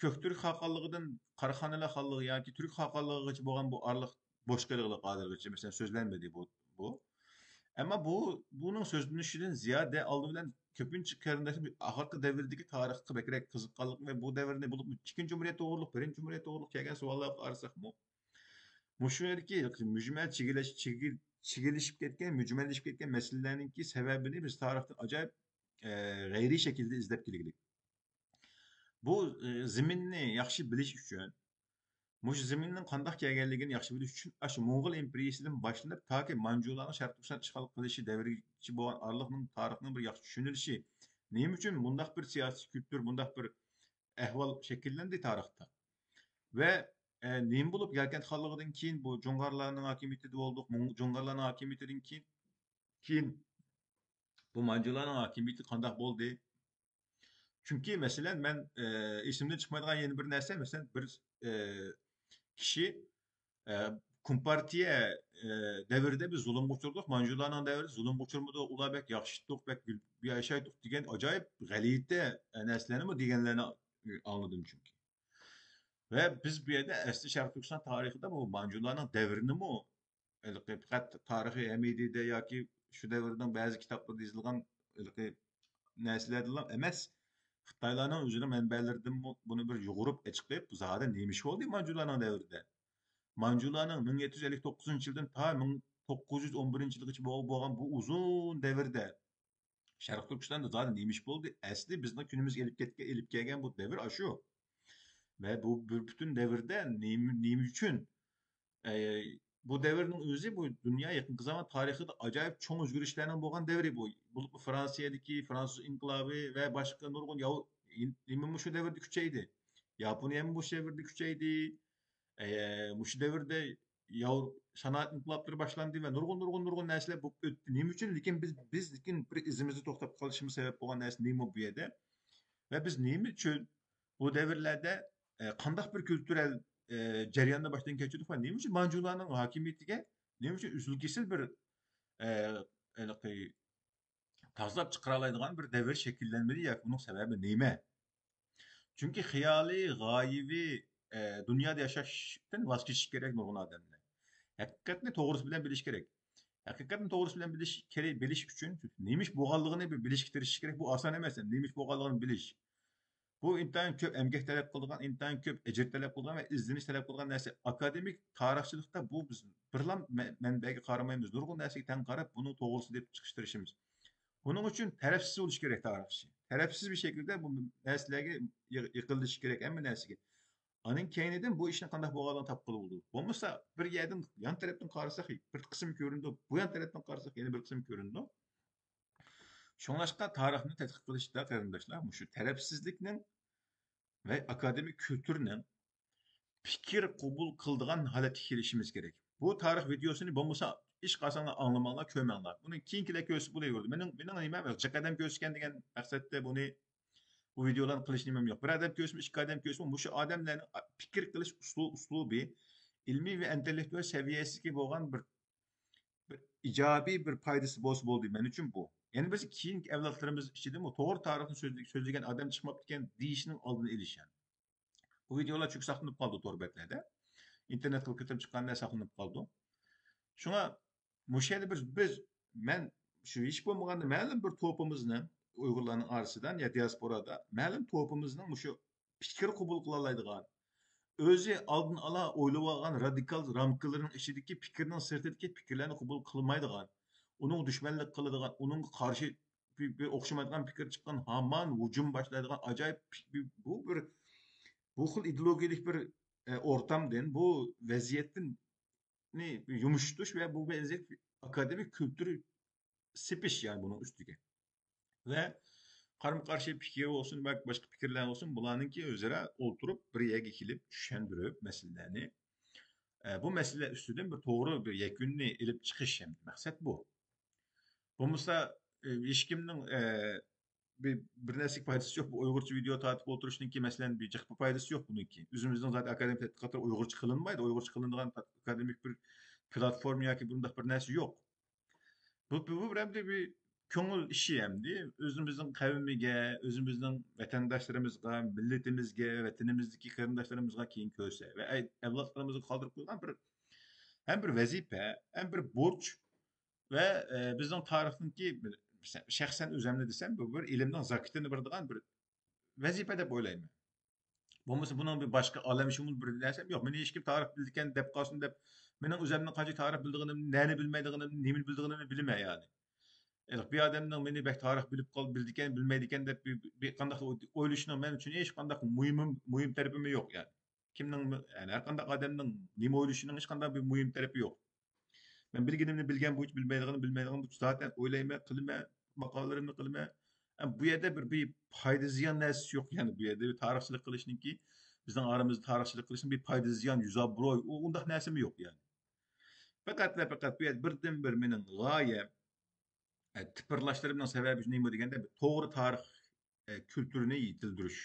كۆك تۈرك خاقانلىقىدىن قاراخانىيلار خانلىقى ياكى تۈرك خاقانلىقىغىچە بولغان بۇ ئارىلىق بوش قېلىغلىق ھازىرغىچە، مەسىلەن، سۆزلەنمىدى بۇ، بۇ. ئەمما بۇ، بۇنىڭ سۆزلىنىشىدىن زىيادە ئالدى بىلەن كۆپىنچە قېرىنداشلار ئاخىرقى دەۋردىكى تارىخقا بەكرەك قىزىققانلىقى ۋە بۇ دەۋرنى بولۇپمۇ ئىككىنچى جۇمھۇرىيەت توغرۇلۇق، بىرىنچى جۇمھۇرىيەت توغرۇلۇق كەلگەن سوئاللارغا قارىساقمۇ، مۇشۇ يەردىكى مۇجمەل چىگىلەش-، چىگىل-، چىگىلىشىپ كەتكەن، مۈجمەللىشىپ كەتكەن مەسىلىلەرنىڭكى سەۋەبىنى بىز تارىختىن ئاجايىپ، ئە، غەيرىي شەكىلدە ئىزدەپ كېلگىلى. بۇ، ئە، زېمىننى ياخشى بىلىش ئۈچۈن، مۇشۇ زېمىننىڭ قانداق كەلگەنلىكىنى ياخشى بىلىش ئۈچۈن، ئاشۇ موڭغۇل ئىمپېرىيىسىدىن باشلىنىپ، تاكى مانجۇلارنىڭ شەرقىي تۈركىستان ئىشغال قىلىشى دەۋرىگىچە بولغان ئارىلىقنىڭ تارىخىنىڭ بىر ياخشى چۈشىنىلىشى، نېمە ئۈچۈن مۇنداق بىر سىياسىي كۈلتۈر، مۇنداق بىر ئەھۋال شەكىللەندى تارىختا؟ ۋە، ئە، نېمە بولۇپ ياركەنت خانلىقىدىن كېيىن بۇ جۇڭغارلارنىڭ ھاكىمىيىتىدە بولدۇق، موڭ-، جۇڭغارلارنىڭ ھاكىمىيىتىدىن كېيىن، كېيىن بۇ مانجۇلارنىڭ ھاكىمىيىتى قانداق بولدى؟ چۈنكى، مەسىلەن، مەن، ئە، ئېسىمدىن چىقمايدىغان يەنە بىر نەرسە، مەسىلەن، بىر، ئە، كىشى، ئە، كومپارتىيە، ئە، دەۋرىدە بىز زۇلۇمغا ئۇچرىدۇق، مانجۇلارنىڭ دەۋرىدە زۇلۇمغا ئۇچرىمىدۇق، ئۇلار بەك ياخشىتۇق، بەك گۈل-، ياشايتۇق دېگەن ئاجايىپ غەلىتە، ئە، نەرسىلەرنىمۇ دېگەنلەرنى، ئە، ئاڭلىدىم چۈنكى. ۋە بىز بۇ يەردە ئەسلى شەرقىي تۈركىستان تارىخىدا بۇ مانجۇلارنىڭ دەۋرىنىمۇ ھېلىقى پەقەت تارىخى ھەمىدىدە ياكى شۇ دەۋرنىڭ بەزى كىتابلىرىدا يېزىلغان ھېلىقى نەرسىلەردىنلا ئەمەس، خىتايلارنىڭ ئۆزىنىڭ مەنبەلىرىدىن بۇ-، بۇنى بىر يۇغۇرۇپ ئېچىقلاپ، زادى نېمە ئىش بولدى مانجۇلارنىڭ دەۋرىدە؟ مانجۇلارنىڭ مىڭ يەتتە يۈز ئەللىك توققۇزىنچى يىلدىن تا مىڭ توققۇز يۈز ئون بىرىنچى يىلغىچە بول-، بولغان بۇ ئۇزۇن دەۋردە شەرقىي تۈركىستاندا زادى نېمە ئىش بولدى؟ ئەسلى بىزنىڭ كۈنىمىزگە ئېلىپ كەتكەن، ئېلىپ كەلگەن بۇ دەۋر ئاشۇ. ۋە بۇ بىر پۈتۈن دەۋردە نېمە، نېمە ئۈچۈن، ئە، بۇ دەۋرنىڭ ئۆزى بۇ دۇنيا يېقىنقى زامان تارىخىدا ئاجايىپ چوڭ ئۆزگىرىشلەرنىڭ بولغان دەۋرى بۇ. بولۇپمۇ فرانسىيەدىكى فرانسۇز ئىنقىلابى ۋە باشقا نۇرغۇن ياۋ-، نېمىمۇ شۇ دەۋردە كۈچەيدى. ياپونىيەمۇ مۇشۇ دەۋردە كۈچەيدى. ئە، مۇشۇ دەۋردە ياۋ-، سانائەت ئىنقىلابلىرى باشلاندى ۋە نۇرغۇن، نۇرغۇن، نۇرغۇن نەرسىلەر بولۇپ ئۆتتى. نېمە ئۈچۈن؟ لېكىن بىز، بىز لېكىن بىر ئىزىمىزدا توختاپ قالىشىمىز سەۋەب بولغان نەرسە نېمە بۇ يەردە؟ ۋە بىز نېمە ئۈچۈن بۇ دەۋرلەردە، ئە، قانداق بىر كۈلتۈرەل، ئە، جەرياننى باشتىن كەچۈردۇق ۋە نېمە ئۈچۈن مانجۇلارنىڭ ھاكىمىيىتىگە نېمە ئۈچۈن ئۈزۈل-كېسىل بىر، ئە، ھېلىقى تازىلاپ چىقىرالايدىغان بىر دەۋر شەكىللەنمىدى ياكى بۇنىڭ سەۋەبى نېمە؟ چۈنكى خىيالىي، غايىۋى، ئە، دۇنيادا ياشاشتىن ۋاز كېچىش كېرەك نۇرغۇن ئادەملەر. ھەقىقەتنى توغرىسى بىلەن بىلىش كېرەك. ھەقىقەتنى توغرىسى بىلەن بىلىش كېرەك، بىلىش ئۈچۈن نېمە ئىش بولغانلىقىنى بىلىشكە تىرىشىش كېرەك. بۇ ئاسان ئەمەس، نېمە ئىش بولغانلىقىنى بىلىش. بۇ ئىنتايىن كۆپ ئەمگەك تەلەپ قىلىدىغان، ئىنتايىن كۆپ ئەجىر تەلەپ قىلىدىغان ۋە ئىزدىنىش تەلەپ قىلىدىغان نەرسە. ئاكادېمىك تارىخچىلىقتا بۇ بىز بىرلا مە-، مەنبەگە قارىمايمىز، نۇرغۇن نەرسىگە تەڭ قاراپ، بۇنىڭ توغرىسى دەپ چىقىش تىرىشىمىز. بۇنىڭ ئۈچۈن تەرەپسىز بولۇش كېرەك تارىخچى. تەرەپسىز بىر شەكىلدە بۇ نەرسىلەرگە يىغ-، يېقىنلىشىش كېرەك، ھەممە نەرسىگە. ئانىڭ كەينىدىن بۇ ئىشنىڭ قانداق بولغانلىقىنى تاپقىلى بولىدۇ. بولمىسا بىر يەردىن، يان تەرەپتىن قارىساق، بىر قىسىم كۆرۈنىدۇ، بۇ يان تەرەپتىن قارىساق، يەنە بىر قىسىم كۆرۈنىدۇ. شۇڭلاشقا تارىخنى تەتقىق قىلىشتا، قېرىنداشلار، مۇشۇ تەرەپسىزلىكنىڭ ۋە ئاكادېمىك كۈلتۈرنىڭ پىكىر قوبۇل قىلىدىغان ھالەتكە كېلىشىمىز كېرەك. بۇ تارىخ ۋىدېيوسىنى بولمىسا ھېچقاچان ئاڭلىماڭلار، كۆرمەڭلار. بۇنى كېيىنكىلەر كۆرسە بولۇۋېرىدۇ. مېنىڭ، مېنىڭ نېمە، جىق ئادەم كۆرسىكەن دېگەن مەقسەتتە بۇنى، بۇ ۋىدېيولارنى قىلىش نېمەم يوق. بىر ئادەم كۆرسىمۇ، ئىككى ئادەم كۆرسىمۇ، مۇشۇ ئادەملەرنىڭ پىكىر قىلىش ئۇسۇل-، ئۇسلۇبى، ئىلمىي ۋە ئىنتېللېكتۇئال سەۋىيەسىگە بولغان بىر، بىر ئىجابىي بىر پايدىسى بولسا بولدى مەن ئۈچۈن بۇ. يەنە بىرسى، كېيىنكى ئەۋلادلىرىمىز ئىچىدىمۇ توغرا تارىخنى سۆزلىگەن ئادەم چىقماپتىكەن دېيىشنىڭ ئالدىنى ئېلىش، يەنى. بۇ ۋىدېيولار چۈنكى ساقلىنىپ قالىدۇ تور بەتلەردە. ئىنتېرنېتقا كىرىپ چىققاندا ساقلىنىپ قالىدۇ. شۇڭا مۇشۇ يەردە بىز، بىز، مەن شۇ ھېچ بولمىغاندا مەلۇم بىر توپىمىزنىڭ، ئۇيغۇرلارنىڭ ئارىسىدا يا دىياسپورادا مەلۇم توپىمىزنىڭ مۇشۇ پىكىر قوبۇل قىلالايدىغان، ئۆزى ئالدىن ئالا ئويلىۋالغان رادىكال رامكىلىرىنىڭ ئىچىدىكى پىكىرنىڭ سىرتىدىكى پىكىرلەرنى قوبۇل قىلمايدىغان، ئۇنىڭغا دۈشمەنلىك قىلىدىغان، ئۇنىڭغا قارشى بىر، بىر ئوخشىمايدىغان پىكىر چىققان ھامان ھۇجۇم باشلايدىغان ئاجايىپ پىك-، بۇ بىر، بۇ خىل ئىدېئولوگىيەلىك بىر، ئە، ئورتامدىن، بۇ ۋەزىيەتنى يۇمشىتىش ۋە بۇ ۋەزىيەت ئاكادېمىك كۈلتۈر سېپىش، يەنى بۇنىڭ ئۈستىگە. ۋە قارمۇ قارشى پىكىر بولسۇن ۋە باشقا پىكىرلەر بولسۇن، بۇلارنىڭكى ئۆزئارا ئولتۇرۇپ بىر يەرگە كېلىپ چۈشەندۈرۈپ مەسىلىلەرنى، ئە، بۇ مەسىلىلەر ئۈستىدىن بىر توغرا بىر يەكۈننى ئېلىپ چىقىش ھەم مەقسەت بۇ. بولمىسا، ئە، ھېچكىمنىڭ، ئە، بىر، بىر نەرسىگە پايدىسى يوق. بۇ ئۇيغۇرچە ۋىدېو تارتىپ ئولتۇرۇشنىڭكى، مەسىلەن، بىر جىق بىر پايدىسى يوق بۇنىڭكى. ئۆزىمىزنىڭ زادى ئاكادېمىك تەتقىقاتلىرى ئۇيغۇرچە قىلىنمايدۇ. ئۇيغۇرچە قىلىنىدىغان ئاكادېمىك بىر پلاتفورما ياكى بۇنداق بىر نەرسە يوق. بۇ، بۇ، بۇ بىر ئەمدى بىر كۆڭۈل ئىشى ئەمدى. ئۆزىمىزنىڭ قەۋمىگە، ئۆزىمىزنىڭ ۋەتەنداشلىرىمىزغا، مىللىتىمىزگە، ۋەتىنىمىزدىكى قېرىنداشلىرىمىزغا كېيىن كۆرسە ۋە ئەي-، ئەۋلادلىرىمىزغا قالدۇرۇپ قويغان بىر، ھەم بىر ۋەزىپە، ھەم بىر بۇرچ ۋە، ئە، بىزنىڭ تارىخنىڭكى بىر، شەخسەن ئۆزۈمنى دېسەم، بۇ بىر ئىلىمنىڭ زاكىتىنى بېرىدىغان بىر ۋەزىپە دەپ ئويلايمەن. بولمىسا بۇنىڭ بىر باشقا ئالەمشۇمۇل بىر نەرسەم يوق. مېنى ھېچكىم تارىخ بىلىدىكەن دەپ قالسۇن دەپ، مېنىڭ ئۆزۈمنىڭ قانچە تارىخ بىلىدىغىنىمنى، نەنى بىلمەيدىغىنىمنى، نېمىنى بىلىدىغىنىمنى بىلىمەن يەنى. ئېنىق بىر ئادەمنىڭ مېنى بەك تارىخ بىلىپ قال-، بىلىدىكەن، بىلمەيدىكەن دەپ بىر، بىر، بىر قانداق ئويلىشىنىڭ مەن ئۈچۈن ھېچقانداق مۇھىم، مۇھىم تەرىپىمۇ يوق يەنى. كىمنىڭ، يەنى ھەر قانداق ئادەمنىڭ نېمە ئويلىشىنىڭ ھېچقانداق بىر مۇھىم تەرىپى يوق. مەن بىلگىنىمنى بىلگەن بويىچە، بىلمەيدىغىنىمنى بىلمەيدىغان بويىچە زاتەن ئويلايمەن، قىلىمەن، ماقالىلىرىمنى قىلىمەن. ئەمما بۇ يەردە بىر، بىر پايدا زىيان نەرسىسى يوق، يەنى بۇ يەردە بىر تارىخچىلىق قىلىشنىڭكى، بىزنىڭ ئارىمىزدا تارىخچىلىق قىلىشنىڭ بىر پايدا زىيان، يۈز ئابروي، ئۇ، ئۇنداق نەرسىمۇ يوق يەنى. پەقەت ۋە پەقەت بۇ يەردە بىردىن بىر مېنىڭ غايەم، ئە، تىپىرلاشلىرىمنىڭ سەۋەبى نېمە دېگەندە، توغرا تارىخ، ئە، كۈلتۈرىنى يېتىلدۈرۈش.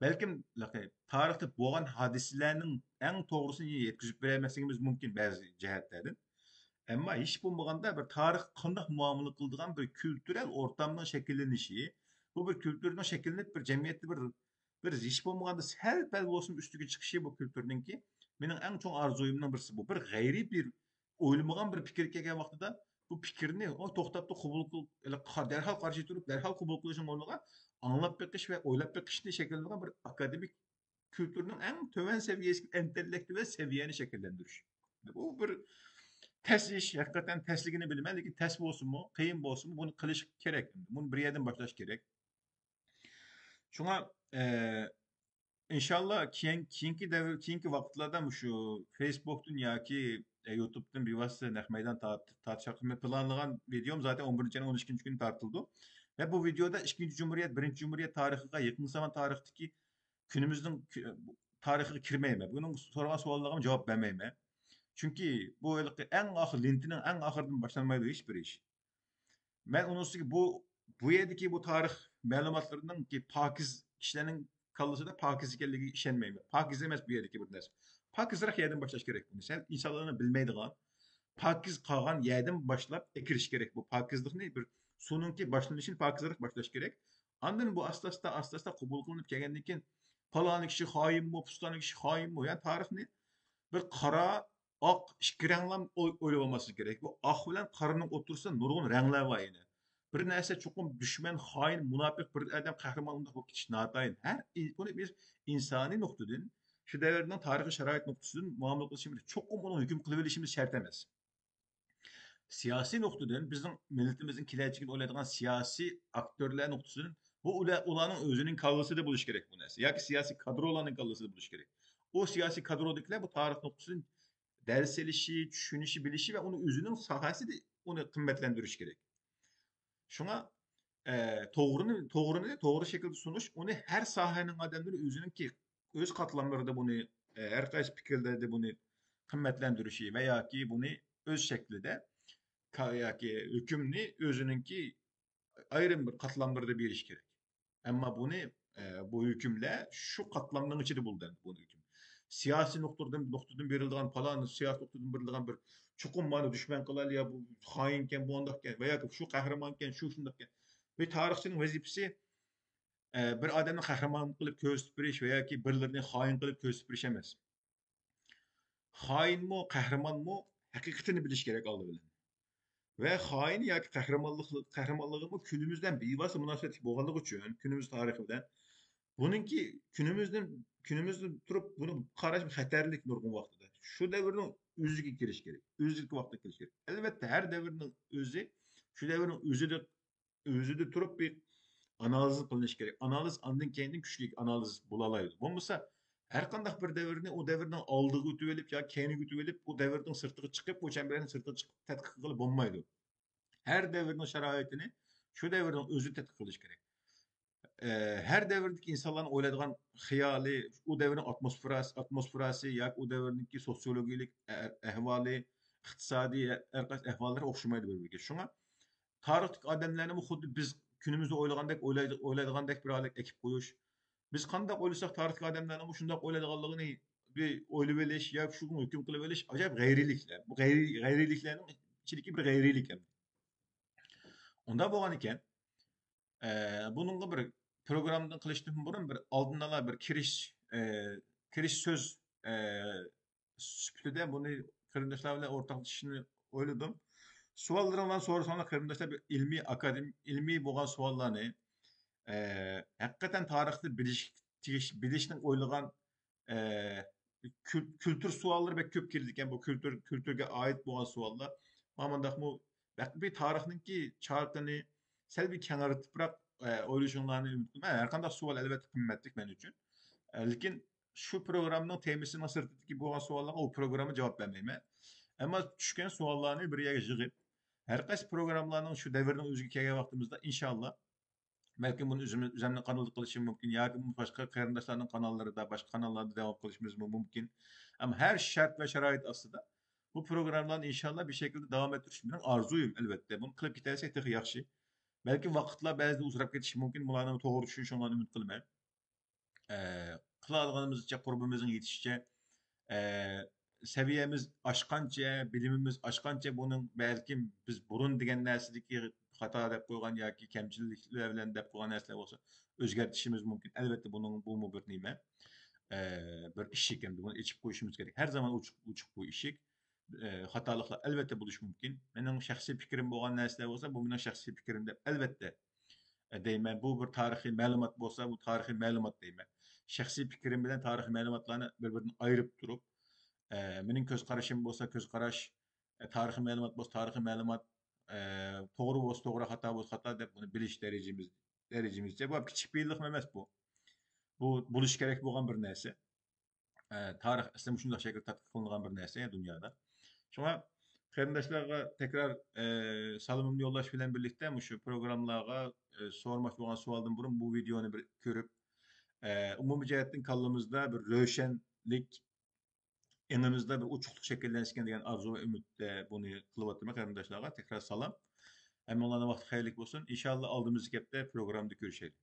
بەلكىم، لەقى-، تارىختا بولغان ھادىسىلەرنىڭ ئەڭ توغرىسىنى يەتكۈزۈپ بېرەلمەسلىكىمىز مۇمكىن بەزى جەھەتلەردىن. ئەمما ھېچ بولمىغاندا بىر تارىخقا قانداق مۇئامىلە قىلىدىغان بىر كۈلتۈرەل ئورتامنىڭ شەكىللىنىشى، بۇ بىر كۈلتۈرنىڭ شەكىللىنىپ، بىر جەمئىيەتتە بىر بىر ھېچ بولمىغاندا سەل پەل بولسىمۇ ئۈستىگە چىقىشى بۇ كۈلتۈرنىڭكى مېنىڭ ئەڭ چوڭ ئارزۇيۇمنىڭ بىرسى. بۇ بىر غەيرىي، بىر ئويلىمىغان بىر پىكىر كەلگەن ۋاقتىدا بۇ پىكىرنى ئۇ توختاپلا قوبۇل قىل، دەرھال قارشى تۇرۇپ، دەرھال قوبۇل قىلىشنىڭ ئورنىغا ئاڭلاپ بېقىش ۋە ئويلاپ بېقىشنى شەكىللەندۈرگەن بىر ئاكادېمىك كۈلتۈرنىڭ ئەڭ تۆۋەن سەۋىيەسى، ئىنتېللېكتۇئال سەۋىيەنى شەكىللەندۈرۈش. بۇ بىر تەس ئىش، ھەقىقەتەن تەسلىكىنى بىلىمەن، لېكىن تەس بولسىمۇ، قىيىن بولسىمۇ، بۇنى قىلىش كېرەك. بۇنى بىر يەردىن باشلاش كېرەك. شۇڭا، ئە، ئىنشاللا كېيىن، كېيىنكى دەۋر، كېيىنكى ۋاقىتلاردا مۇشۇ فېيسبۇكتىن ياكى، ئە، يۇتۇبتىن بىۋاسىتە نەق مەيدان تارت-، تارتىش ھەققىدە پىلانلىغان ۋىدېيوم زاتەن ئون بىرىنچى ئاينىڭ ئون ئىككىنچى كۈنى تارتىلىدۇ. ۋە بۇ ۋىدېيودا ئىككىنچى جۇمھۇرىيەت، بىرىنچى جۇمھۇرىيەت تارىخىغا، يېقىنقى زامان تارىختىكى كۈنىمىزنىڭ كۈ-، تارىخىغا كىرمەيمەن. بۇنىڭ سورىغان سوئاللىرىغا جاۋاب بەرمەيمەن. چۈنكى بۇ ھېلىقى ئەڭ ئاخىر، لېنتىنىڭ ئەڭ ئاخىرىدىن باشلانمايدۇ ھېچ بىر ئىش. مەن ئۇنىڭ ئۈستىگە بۇ، بۇ يەردىكى بۇ تارىخ مەلۇماتلىرىنىڭكى پاكىز كىشىلەرنىڭ كاللىسىدا پاكىز ئىكەنلىكىگە ئىشەنمەيمەن. پاكىز ئەمەس بۇ يەردىكى بىر نەرسە. پاكىزراق يەردىن باشلاش كېرەك بۇنى. سەل ئىنسانلارنىڭ بىلمەيدىغان، پاكىز قالغان يەردىن باشلاپ ئەكىرىش كېرەك. بۇ پاكىزلىقنى بىر سۇنىڭكى باشلىنىشىنى پاكىزراق باشلاش كېرەك. ئاندىن بۇ ئاستا-ئاستا، ئاستا-ئاستا قوبۇل قىلىنىپ كەلگەندىن كېيىن، پالانى كىشى خائىنمۇ، پۇستانى كىشى خائىنمۇ؟ يەنى تارىخنى بىر قارا، ئاق ئىككى رەڭلەم ئوي-، ئويلاپ ئالماسلىق كېرەك. بۇ ئاق بىلەن قارىنىڭ ئوتتۇرىسىدا نۇرغۇن رەڭلەر بار يەنە. بىر نەرسە چوقۇم دۈشمەن، خائىن، مۇناپىق بىر ئادەم قەھرىمان ئۇنداق بولۇپ كېتىش ناتايىن. ھەر ئىن-، بۇنى بىز ئىنسانىي نۇقتىدىن، شۇ دەۋرنىڭ تارىخىي شارائىت نۇقتىسىدىن مۇئامىلە قىلىشىمىز، چوقۇم ئۇنى ھۆكۈم قىلىۋېلىشىمىز شەرت ئەمەس. سىياسىي نۇقتىدىن بىزنىڭ مىللىتىمىزنىڭ كېلەچىكىنى ئويلايدىغان سىياسىي ئاكتورلار نۇقتىسىدىن بۇ ئۇلار، ئۇلارنىڭ ئۆزىنىڭ كاللىسىدا بولۇشى كېرەك بۇ نەرسە. ياكى سىياسىي كادرولارنىڭ كاللىسىدا بولۇشى كېرەك. ئۇ سىياسىي كادرودىكىلەر بۇ تارىخ نۇقتىسىدىن دەرس ئېلىشى، چۈشىنىشى، بىلىشى ۋە ئۇنى ئۆزىنىڭ ساھەسىدە ئۇنى قىممەتلەندۈرۈشى كېرەك. شۇڭا، ئە، توغرىنى، توغرىنى توغرا شەكىلدە سۇنۇش، ئۇنى ھەر ساھەنىڭ ئادەملىرى ئۆزىنىڭكى ئۆز قاتلاملىرىدا بۇنى، ئە، ھەر قايسى پىكىرلەردە بۇنى قىممەتلەندۈرۈشى ۋە ياكى بۇنى ئۆز شەكلىدە كا-، ياكى ھۆكۈمنى ئۆزىنىڭكى ئايرىم بىر قاتلاملىرىدا بېرىش كېرەك. ئەمما بۇنى، ئە، بۇ ھۆكۈملەر شۇ قاتلامنىڭ ئىچىدە بولىدۇ ئەمدى بۇ ھۆكۈم. سىياسىي نۇقتىدىن، نۇقتىدىن بېرىلىدىغان پالان، سىياسىي نۇقتىدىن بېرىلىدىغان بىر چوقۇم مانا دۈشمەن قىلايلى، يا بۇ خائىنكەن، بۇ ئۇنداقكەن ۋە ياكى شۇ قەھرىمانكەن، شۇ شۇنداقكەن. بۇ تارىخچىنىڭ ۋەزىپىسى، ئە، بىر ئادەمنى قەھرىمان قىلىپ كۆرسىتىپ بېرىش ۋە ياكى بىرلىرىنى خائىن قىلىپ كۆرسىتىپ بېرىش ئەمەس. خائىنمۇ، قەھرىمانمۇ ھەقىقىتىنى بىلىش كېرەك ئالدى بىلەن. ۋە خائىن ياكى قەھرىمانلىق، قەھرىمانلىقىمۇ كۈنىمىز بىلەن بىۋاسىتە مۇناسىۋەتلىك بولغانلىقى ئۈچۈن، كۈنىمىز تارىخى بىلەن بۇنىڭكى كۈنىمىزدىن، كۈنىمىزدىن تۇرۇپ بۇنى قاراش خەتەرلىك نۇرغۇن ۋاقتىدا. شۇ دەۋرنىڭ ئۆزىگە كىرىش كېرەك، ئۆزىدىكى ۋاقىتتا كىرىش كېرەك. ئەلۋەتتە، ھەر دەۋرنىڭ ئۆزى، شۇ دەۋرنىڭ ئۆزىدە، ئۆزىدە تۇرۇپ بىر ئانالىز قىلىنىش كېرەك. ئانالىز ئاندىن كېيىندىن كۈچلۈك ئانالىز بولالايدۇ. بولمىسا، ھەر قانداق بىر دەۋرنى ئۇ دەۋرنىڭ ئالدىغا ئۆتۈۋېلىپ ياكى كەينىگە ئۆتۈۋېلىپ، ئۇ دەۋرنىڭ سىرتىغا چىقىپ، ئۇ چەمبەرنىڭ سىرتىغا چىقىپ تەتقىق قىلىپ بولمايدۇ. ھەر دەۋرنىڭ شارائىتىنى شۇ دەۋرنىڭ ئۆزى تەتقىق قىلىش كېرەك. ئە، ھەر دەۋردىكى ئىنسانلارنىڭ ئويلايدىغان خىيالى، ئۇ دەۋرنىڭ ئاتموسفېراسى، ئاتموسفېراسى ياكى ئۇ دەۋرنىڭكى سوتسىيولوگىيىلىك ئە-، ئەھۋالى، ئىقتىسادىي ھەر قايسى ئەھۋاللىرى ئوخشىمايدۇ بىر-بىرىگە. شۇڭا تارىختىكى ئادەملەرنىمۇ خۇددى بىز كۈنىمىزدە ئويلىغاندەك ئويلايدۇ-، ئويلايدىغاندەك بىر ھالەتكە ئەكىپ قويۇش. بىز قانداق ئويلىساق، تارىختىكى ئادەملەرنىڭمۇ شۇنداق ئويلايدىغانلىقىنى بىر ئويلىۋېلىش ياكى شۇنى ھۆكۈم قىلىۋېلىش ئاجايىپ غەيرىيلىكلەر. بۇ غەيرىي-، غەيرىيلىكلەرنىڭ ئىچىدىكى بىر غەيرىيلىك ھەم. ئۇنداق بولغان ئىكەن، ئە، بۇنىڭغا بىر پروگراممىدىن قىلىشتىن بۇرۇن بىر ئالدىن ئالا بىر كىرىش، ئە، كىرىش سۆز، ئە، سۈپىتىدە بۇنى قېرىنداشلار بىلەن ئورتاقلىشىشنى ئويلىدىم. سوئاللىرىڭلارنى سورىساڭلار، قېرىنداشلار، بىر ئىلمىي، ئاكادېمىك، ئىلمىي بولغان سوئاللارنى، ئە، ھەقىقەتەن تارىخنى بىلىش تېگىش-، بىلىشنى ئويلىغان، ئە، كۈل-، كۈلتۈر سوئاللىرى بەك كۆپ كېلىدىكەن. بۇ كۈلتۈر، كۈلتۈرگە ئائىت بولغان سوئاللار. مانا مۇنداقمۇ بەك بىر تارىخنىڭكى چارىقىنى سەل بىر كەڭرىتىپراق، ئە، ئويلىشىڭلارنى ئۈمىد قىلىمەن. ھەر قانداق سوئال ئەلۋەتتە قىممەتلىك مەن ئۈچۈن. ئە، لېكىن شۇ پروگراممىنىڭ تېمىسىنىڭ سىرتىدىكى بولغان سوئاللارغا ئۇ پروگرامما جاۋاب بەرمەيمەن. ئەمما چۈشكەن سوئاللارنى بىر يەرگە يىغىپ، ھەر قايسى پروگراممىلارنىڭ شۇ دەۋرنىڭ ئۆزىگە كەلگەن ۋاقتىمىزدا، ئىنشاللا، بەلكىم بۇنى ئۆزىمىز، ئۆزەمنىڭ قانىلىدا قىلىشىم مۇمكىن ياكى بۇنى باشقا قېرىنداشلارنىڭ قاناللىرىدا، باشقا قاناللاردا داۋام قىلىشىمىز مۇمكىن. ئەمما ھەر شەرت ۋە شارائىت ئاستىدا بۇ پروگراممىلارنى ئىنشاللا بىر شەكىلدە داۋام ئەتتۈرۈش مېنىڭ ئارزۇيۇم، ئەلۋەتتە. بۇنى قىلىپ كېتەلىسەك تېخى ياخشى. بەلكىم ۋاقىتلار بەزىدە ئۇزىراپ كېتىشى مۇمكىن. بۇلارنى توغرا چۈشىنىشىڭلارنى ئۈمىد قىلىمەن. ئە، قىلالىغىنىمىزچە، قۇربىمىزنىڭ يېتىشىچە، ئە، سەۋىيەمىز ئاشقانچە، بىلىمىمىز ئاشقانچە، بۇنىڭ بەلكىم بىز بۇرۇن دېگەن نەرسىدىكى خاتا دەپ قويغان ياكى كەمچىلىكلەر بىلەن دەپ قويغان نەرسىلەر بولسا، ئۆزگەرتىشىمىز مۇمكىن. ئەلۋەتتە، بۇنىڭ، بۇمۇ بىر نېمە، ئە، بىر ئىشىك ئەمدى. بۇنى ئېچىپ قويۇشىمىز كېرەك. ھەر زامان ئوچۇق، ئوچۇق بۇ ئىشىك. ئە، خاتالىقلار ئەلۋەتتە بولۇشى مۇمكىن. مېنىڭ شەخسىي پىكرىم بولغان نەرسىلەر بولسا، بۇ مېنىڭ شەخسىي پىكرىم دەپ، ئەلۋەتتە، ئە، دەيمەن. بۇ بىر تارىخىي مەلۇمات بولسا، بۇ تارىخىي مەلۇمات دەيمەن. شەخسىي پىكرىم بىلەن تارىخىي مەلۇماتلارنى بىر-بىرىدىن ئايرىپ تۇرۇپ، ئە، مېنىڭ كۆز قارىشىم بولسا كۆز قاراش، ئە، تارىخىي مەلۇمات بولسا تارىخىي مەلۇمات، ئە، توغرا بولسا توغرا، خاتا بولسا خاتا دەپ بۇنى بىلىش دەرىجىمىز، دەرىجىمىزچە. بۇ كىچىك پېئىللىقمۇ ئەمەس بۇ. بۇ بولۇشى كېرەك بولغان بىر نەرسە. ئە، تارىخ ئەسلى مۇشۇنداق شەكىلدە تەتقىق قىلىنغان بىر نەرسە دۇنيادا. شۇڭا قېرىنداشلارغا تەكرار، ئە، سالىمىمنى يوللاش بىلەن بىرلىكتە مۇشۇ پروگراممىلارغا، ئە، سورىماقچى بولغان سوئالدىن بۇرۇن بۇ ۋىدېئونى بىر كۆرۈپ، ئە، ئومۇمىي جەھەتتىن كاللىمىزدا بىر روشەنلىك، ئېڭىمىزدا بىر ئوچۇقلۇق شەكىللەنسىكەن دېگەن ئارزۇ ۋە ئۈمىدتە بۇنى قىلىۋاتىمەن قېرىنداشلارغا. تەكرار سالام. ھەممىڭلارنىڭ ۋاقتى خەيرلىك بولسۇن. ئىنشاللا ئالدىمىزدىكى ھەپتە پروگراممىدا كۆرۈشەيلى.